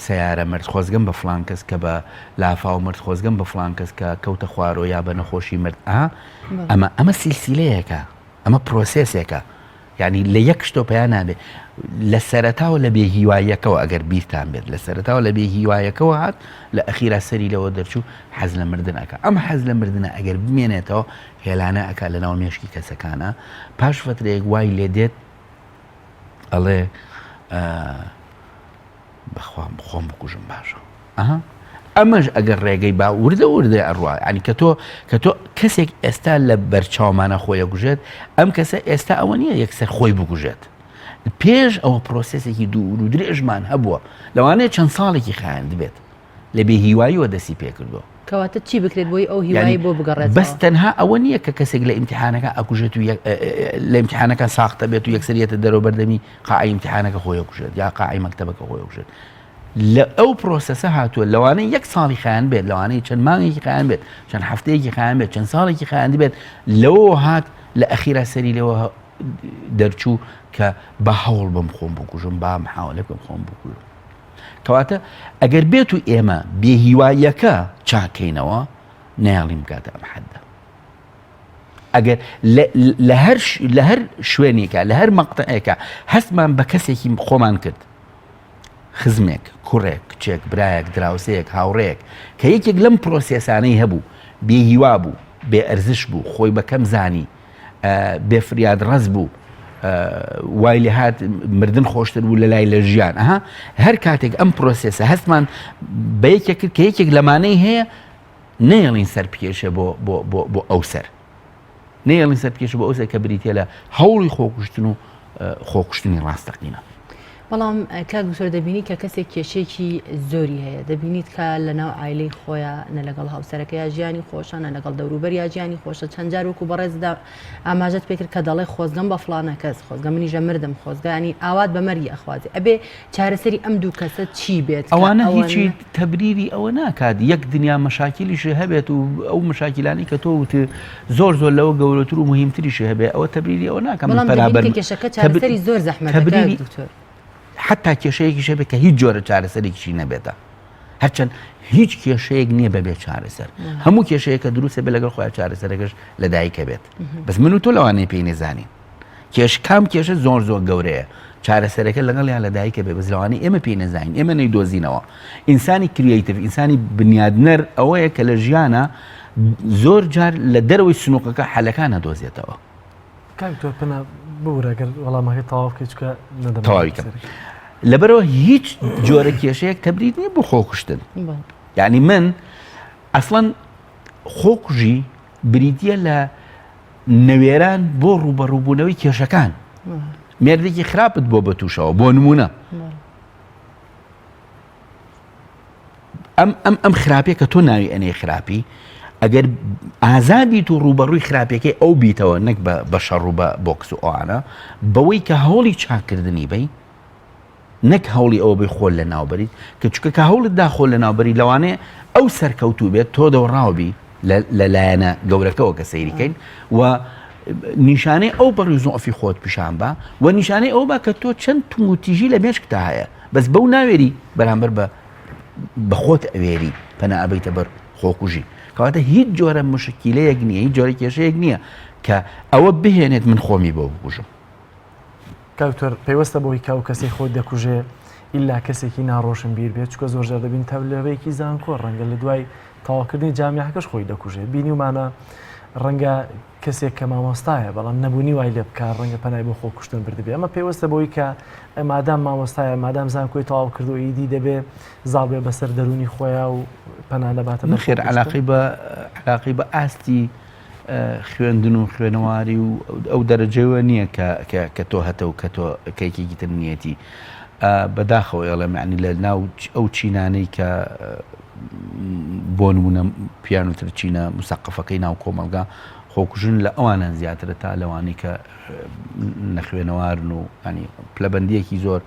سیارە مرد خۆزگەم بە فلان کەس کە بە لافاو مرد خۆزگەم بە فلان کەس کە کەوتە خوارۆ یا بە نەخۆشی مرد ئا ئەمە ئەمە سیلسیلەیەکە ئەمە process ێکە یعنی لە یەک شتۆ پیا نابێ لە سەرەتاوە لە بێ هیوایەکەوە ئەگەر بیرتان بێت لە سەرەتاوە لە بێ هیوایەکەوە هات لە ئەخیرا سەری لەوە دەرچوو حەز لە مردن ئەکا ئەم حەز لە مردنە ئەگەر بمێنێتەوە هێلانە ئەکا لە ناو مێشکی کەسەکانە پاش فترەیەک وای لێ دێت ئەڵێ بەخوام خۆم بکوژم باشە ئەها ئەمەش ئەگەر ڕێگەی با وردە وردە ئەڕوا ینی کە تۆ کە تۆ کەسێک ئێستا لە بەرچاومانە خۆی ئەکوژێت ئەم کەسە ئێستا ئەوە نییە یەکسەر خۆی بکوژێت پێش ئەوە process ێکی دوور و درێژمان هەبووە لەوانەیە چەند ساڵێکی خایاند بێت لە بێ هیواییەوە دەستی پێکردووە. کەواتە چی بکرێت بۆی ئەو هیوایەی بۆ بگەڕێتەوە؟ بەس تەنها ئەوە نییە کە کەسێک لە ئیمتیحانەکە ئەکوژێت و لە ئیمتیحانەکە ساختە بێت و یەکسەر یەتە دەرەوە بەردەمی قاعەی ئیمتیحانەکە خۆی ئەکوژێت یا قاعەی مەکتەبەکە خۆی ئەکوژێت. لە ئەو process ە هاتووە لەوانەیە یەک ساڵی خایان بێت لەوانەیە چەند مانگێکی خایان بێت چەند هەفتەیەکی خایان بێت چەند ساڵێکی خایان بێت لەوە هات. لە ئەخیرا سەری لێوە دەرچوو کە بە هەوڵ بم خۆم بکوژم با محاولە بکەم خۆم بکوژم کەواتە ئەگەر بێت و ئێمە بێهیواییەکە چاکەینەوە نایڵین بگاتە ئەم حەدە ئەگەر لە هەر شوێنێکە لە هەر مەقتەعێکە هەستمان بە کەسێکی خۆمان کرد خزمێک کوڕێک کچێک برایەک دراوسەیەک هاوڕێک کە یەکێک لەم پرۆسێسانەی هەبوو بێهیوا بوو بێ ئەرزش بوو خۆی بە کەم زانی بێ فریاد ڕەز بوو وای لێ هات مردن خۆشتر بوو لە لای لە ژیان ئەها هەر کاتێک ئەم پرۆسێسە هەستمان بە یەکێک کرد کە یەکێک لەمانەی هەیە نەیەڵین سەر بکێشێ بۆ بۆ بۆ بۆ ئەو سەر نەیەڵین سەر بکێشە بۆ ئەو سەر کە بریتە لە هەوڵی خۆکوشتن و خۆکوشتنی ڕاستەقینە. بەڵام کاک دکتۆر دەبینی کە کەسێک کێشەیەکی زۆری هەیە دەبینیت کە لە ناو عایلەی خۆیان نە لەگەڵ هاوسەرەکەیا ژیانی خۆشە نە لەگەڵ دەوروبەریا ژیانی خۆشە چەند جار وەکو بەڕێزدا ئاماژەت پێکرد کە دەڵێ خۆزگەم بە فڵانە کەس خۆزگە منیژە مردم خۆزگانی ئاوات بە مەرگی ئەخوازێ ئەبێ چارەسەری ئەم دوو کەسە چی بێت ئەوانە هیچی تەبریری ئەوە ناکات یەک دنیا مەشاکیلیشی هەبێت و ئەو مەشاکیلانی کە تۆ وت زۆر زۆر لەوە گەورەتر و مهمتریشی هەبێ ئەوە تەبریری ئەوە ناکەم بەڵام پەنابەر دەبینی کە کێشەکە چارەسەری زۆر زەحمەتە کاک تەبریری دکتۆر. حتا کێشەیەکیش هەبێت کە هیچ جۆرە چارەسەرێکیشی نەبێتە هەرچەند هیچ کێشەیەک نییە بەبێ چارەسەر هەموو کێشەیەکە دروستە بێ لەگەڵ خۆیان چارەسەرەکەش لەدایکە بێت بەس من و تۆ لەوانەیە پێی نەزانین کێش کام کێشە زۆر زۆر گەورەیە چارەسەرەکە لەگەڵیان لە دایکە بێ بەس لەوانەیە ئێمە پێی نەزانین ئێمە نەیدۆزینەوە ئینسانی creative ئینسانی بنیادنەر ئەوەیە کە لە ژیانە زۆر جار لە دەرەوەی سنووقەکە حەلەکان ئەدۆزێتەوە. کاک دکتۆر پەنا ببورە گەر وەڵامەکەی تەواو بکەیت چونکە نەدەمەوێت تەواوی کەم. لەبەرەوە هیچ جۆرە کێشەیەک تەبریر نییە بۆ خۆکوشتن. یعنی من ئەسڵەن خۆکوژی بریتییە لە نەوێران بۆ ڕووبەڕووبوونەوەی کێشەکان. مێردێکی خراپت بۆ بەتووشەوە بۆ نمونە ئەم ئەم ئەم خراپیە کە تۆ ناوی ئەنێ خراپی ئەگەر ئازابیت و ڕووبەڕووی خراپیەکەی ئەو بیتەوە نەک بە بە شەڕ و بە بۆکس و ئەوانە بەوەی کە هەوڵی چاکردنی بی نەک هەوڵی ئەوە بی خۆل لە ناوبەریت کە چکە کە هەوڵت دا خۆل لە ناوبەری لەوانەیە ئەو سەرکەوتوو بێت تۆ دۆڕاو بی لە لایەنە گەورەکەەوە کە سەیریکەین و نیشانەی ئەو بەڕی زۆفی خۆت پیشان بە و نیشانەی ئەو با کە تۆ چەند توندوتیژی لە مێشکتا هەیە بەس بەو ناوێری بەرامبەر بە بە خۆت ئەوێری پەنا ئەبەیتە بەر خۆکوژی کەواتە هیچ جۆرە مشکیلەیەک نییە هیچ جۆرە کێشەیەک نییە کە ئەوە بهێنێت من خۆمی بۆ بکوژم. کاک دکتۆر پەیوەستە بەوەی کە ئەو کەسەی خۆی دەکوژێ ئیلا کەسێکی ناڕۆشنبیر بێت چونکە زۆر جار دەبین تەلەبەیەکی زانکۆ ڕەنگە لە دوای تەواوکردنی جامیعەکەش خۆی دەکوژێت بینیومانە ڕەنگە کەسێک کە مامۆستایە بەڵام نەبوونی وای لێ بکات ڕەنگە پەنای بۆ خۆکوشتن بردبێ ئەمە پەیوەستە بەوەی کە مادام مامۆستایە مادام زانکۆی تەواو کردو ئیدی دەبێ زاڵ بێ بەسەر دەروونی خۆیان و پەنا نەباتە بەر نەخێر خۆکوشتن. علاقەی بە علاقەی بە ئاستی خوێندن و خوێنەواری و ئەو دەرەجەوە نییە کە کە کە تۆ هەتە و کە تۆ کە یەکێکی تر نییەتی بەداخەوە ئێڵێم یعنی لە ناو ئەو چینانەی کە بۆ نمونە پیانوتر چینە مسەقەفەکەی ناو کۆمەڵگا خۆکوژن لە ئەوانە زیاترە تا لەوانەی کە نەخوێنەوارن و ینی پلەبندیەکی زۆر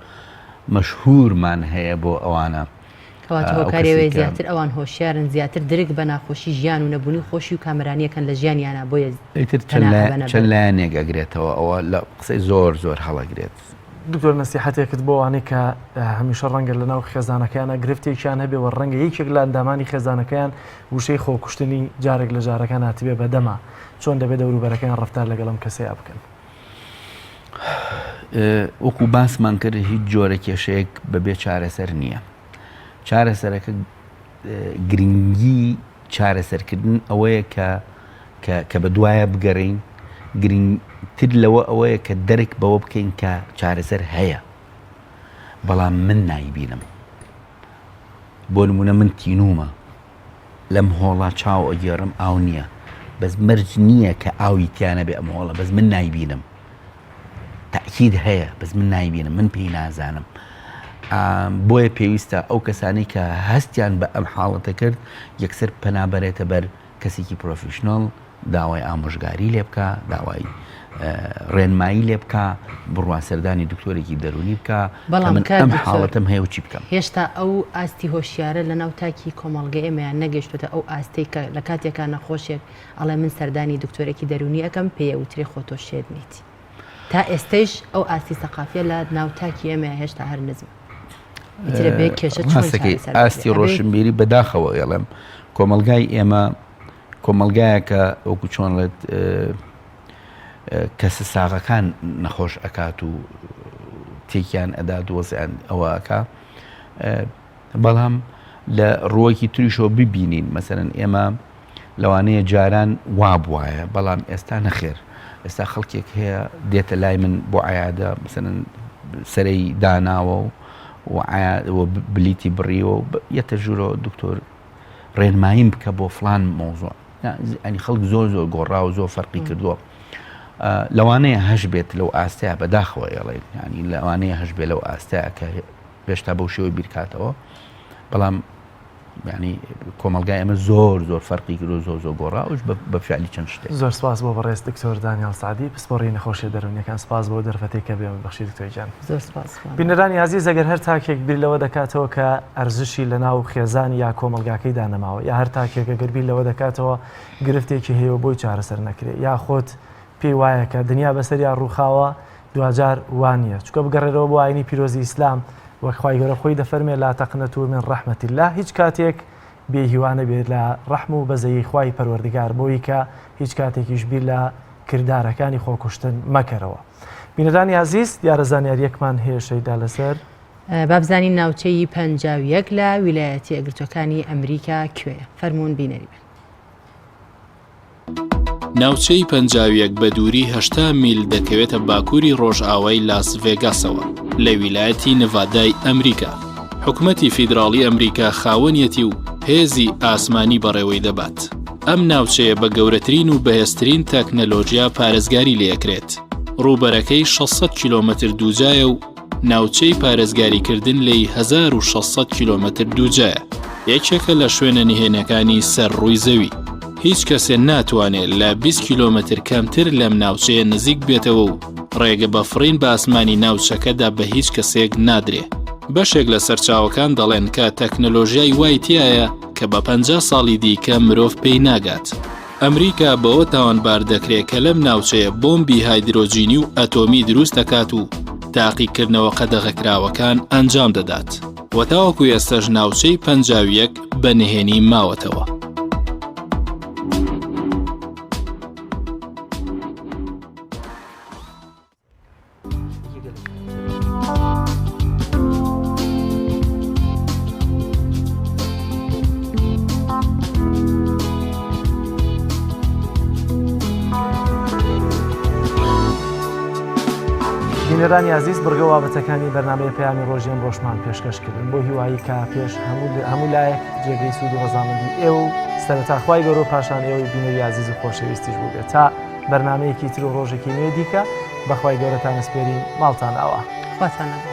مەشهورمان هەیە بۆ ئەوانە. کەواتە هۆکاری ئەوەیە زیاتر ئەوان هۆشیارن زیاتر درک بە ناخۆشی ژیان و نەبوونی خۆشی و کامەرانیەکەن لە ژیانیانا بۆیە ئیتر چەند لایەنێک ئەگرێتەوە ئەوە لە قسەی زۆر زۆر هەڵەگرێت. دکتۆر نەسیحەتێکت بۆ ئەوانەی کە هەمیشە ڕەنگە لەناو خێزانەکەیانە گرفتێکیان هەبێ و ڕەنگە یەکێک لە ئەندامانی خێزانەکەیان وشەی خۆکوشتنی جارێک لە جارەکان هاتبێ بە دەما چۆن دەبێت دەوروبەرەکەیان ڕەفتار لەگەڵ ئەم کەسەیا بکەن؟ وەکو باسمان کرد هیچ جۆرە کێشەیەک بەبێ چارەسەر نییە چارەسەرەکە گرنگی چارەسەرکردن ئەوەیە کە کە بە دوایە بگەڕین گرنگتر لەوە ئەوەیە کە دەرک بەوە بکەین کە چارەسەر هەیە بەڵام من نایبینم بۆ نمونە من تینومە لەم هۆڵە چاو ئەگێڕم ئاو نییە بەس مەرج نییە کە ئاوی تیا نەبێ ئەم هۆڵە بەس من نایبینم تاکید هەیە بەس من نایبینم من پێی نازانم بۆیە پێویستە ئەو کەسانی کە هەستیان بە ئەم حاڵەتە کرد یەکسەر پەنابەرێتە بەر کەسێکی professional داوای ئامۆژگاری لێ بکە داوای ڕێنمایی لێ بکا بڕوا سەردانی دکتۆرێکی دەرونی بکا بەڵام من کاک ئەم دکتۆر حاڵەتەم هەیە و چی بکەم. هێشتا ئەو ئاستی هۆشیارە لەناو تاکی کۆمەڵگەی ئێمەیان نەگەیشتۆتە ئەو ئاستەی کە لە کاتێکا نەخۆشێک ئەڵێ من سەردانی دکتۆرێکی دەرونی ئەکەم پێی ئەوترێ خۆ تۆ شێت نیت تا ئێستەیش ئەو ئاستی سەقافیە لە ناو تاکی ئێمەیا هێشتا هەر نزمە ئیتر ئەبێ کێشە چۆن ڕاستەکەی چارەسەر ئاستی بکرێ ئەبێ ڕۆشنبیری بەداخەوە ئێڵێم کۆمەڵگای ئێمە کۆمەڵگایەکە وەکو چۆن ڵێت کەسە ساغەکان نەخۆش ئەکات و تێکیان ئەدات وەزیان ئەوە ئەکا بەڵام لە ڕووەکی تریشەوە ببینین مەسەرەن ئێمە لەوانەیە جاران وا بواە بەڵام ئێستا نەخێر ئێستا خەڵکێک هەیە دێتە لای من بۆ عیادە مەسەرەن سەرەی داناوە و بلیتی بڕیوە و یەتە ژوورەوە دکتۆر ڕێنماییم بکە بۆ فلان مەوزوع ینی خەڵک زۆر زۆر گۆڕا و زۆر فەرقی کردووە لەوانەیە هەش بێت لەو ئاستەیە بەداخەوە ئێڵێن ینی لەوانەیە هەش بێ لەو ئاستەیە کە هێشتا بەو شێوەی بیرکاتەوە بەڵام ینی کۆمەلگای ئەمە زۆر زۆر فەرقی کرد و زۆر زۆر گۆڕا ئەوش بە فعلی چەند شتێک زۆر سپاس بۆ بەڕێز دکتۆر دانیال سعدی پسپۆڕی نەخۆشیە دەروونیەکان سپاس بۆ دەرفەتێک کە بێمە بەخشی دکتۆر گیان زۆر سپاس. بینەرانی ئازیز ئەگەر هەر تاکێک بیر لەوە دەکاتەوە کە ئەرزشی لە ناو خێزان یا کۆمەڵگاکەیدا نەماوە یا هەر تاکێک ئەگەر بیر لەوە دەکاتەوە گرفتێکی هەیە و بۆی چارەسەر نەکرێ یا خۆت پێی وایە کە دنیا بەسەریا ڕووخاوە دواجار وا نییە چونکە بگەڕێرەوە بۆ ئاینی پیرۆزی ئیسلام وەک خوای گەورە خۆی دەفەرمێ لا تقنطوا من رحمة الله هیچ کاتێک بێ هیوا نەبێت لە ڕەحم و بەزەیی خوای پەروەردگار بۆی کە هیچ کاتێکیش بیر لە کردارەکانی خۆکوشتن مەکەرەوە. بینەرانی ئازیز دیارە زانیاریەکمان هەیە شەیدا لەسەر. با بزانین ناوچەی 51 لە ویلایەتە یەکگرتووەکانی ئەمریکا کوێیە؟ فەرموون بینەری بن. ناوچەی 51 بە دووری 80 میل دەکەوێتە باکووری ڕۆژئاوای لاس ڤێگاسەوە لە ویلایەتی نڤادای ئەمریکا. حکومەتی فیدراڵی ئەمریکا خاوەنیەتی و هێزی ئاسمانی بەڕێوەی دەبات. ئەم ناوچەیە بە گەورەترین و بەهێزترین تەکنەلۆژیا پارێزگاری لێکرێت. ڕووبەرەکەی 600 کیلۆمەتر دووجایە و ناوچەی پارێزگاریکردن لێی 1600 کیلۆمەتر دووجایە. یەکێکە لە شوێنە نهێنەکانی سەر ڕووی زەوی. هیچ کەسێ ناتوانێت لە 20 کیلۆمەتر کەمتر لەم ناوچەیە نزیک بێتەوە و ڕێگە بە فڕین بە ئاسمانی ناوچەکەدا بە هیچ کەسێک نادرێ. بەشێک لە سەرچاوەکان دەڵێن کە تەکنەلۆژیای وای تیایە کە بە 50 ساڵی دیکە مرۆڤ پێی ناگات. ئەمریکا بەوە تاوانبار دەکرێت کە لەم ناوچەیە بۆمبی هایدرۆجینی و ئەتۆمی دروست دەکات و تاقیکردنەوە قەدەغەکراوەکان ئەنجام دەدات و تاوەکو ئێستەش ناوچەی 51 بە نهێنی ماوەتەوە. بینەرانی ئازیز بڕگە بابەتەکانی بەرنامەی پەیامی ڕۆژی ئەمڕۆشمان پێشکەش کردن بۆ هیوایی کە پێش هەموو لایەک جێگەی سوود و ڕەزامەندی ئێوە و سەرەتا خوای گەورە و پاشان ئێوەی بینەری ئازیز و خۆشەویستیش بووبێت تا بەرنامەیەکی تر و ڕۆژێکی نوێ دیکە بەخوای گەورەتان ئەسپێرین ماڵتان ئاوا. خواتان لەگەڵ.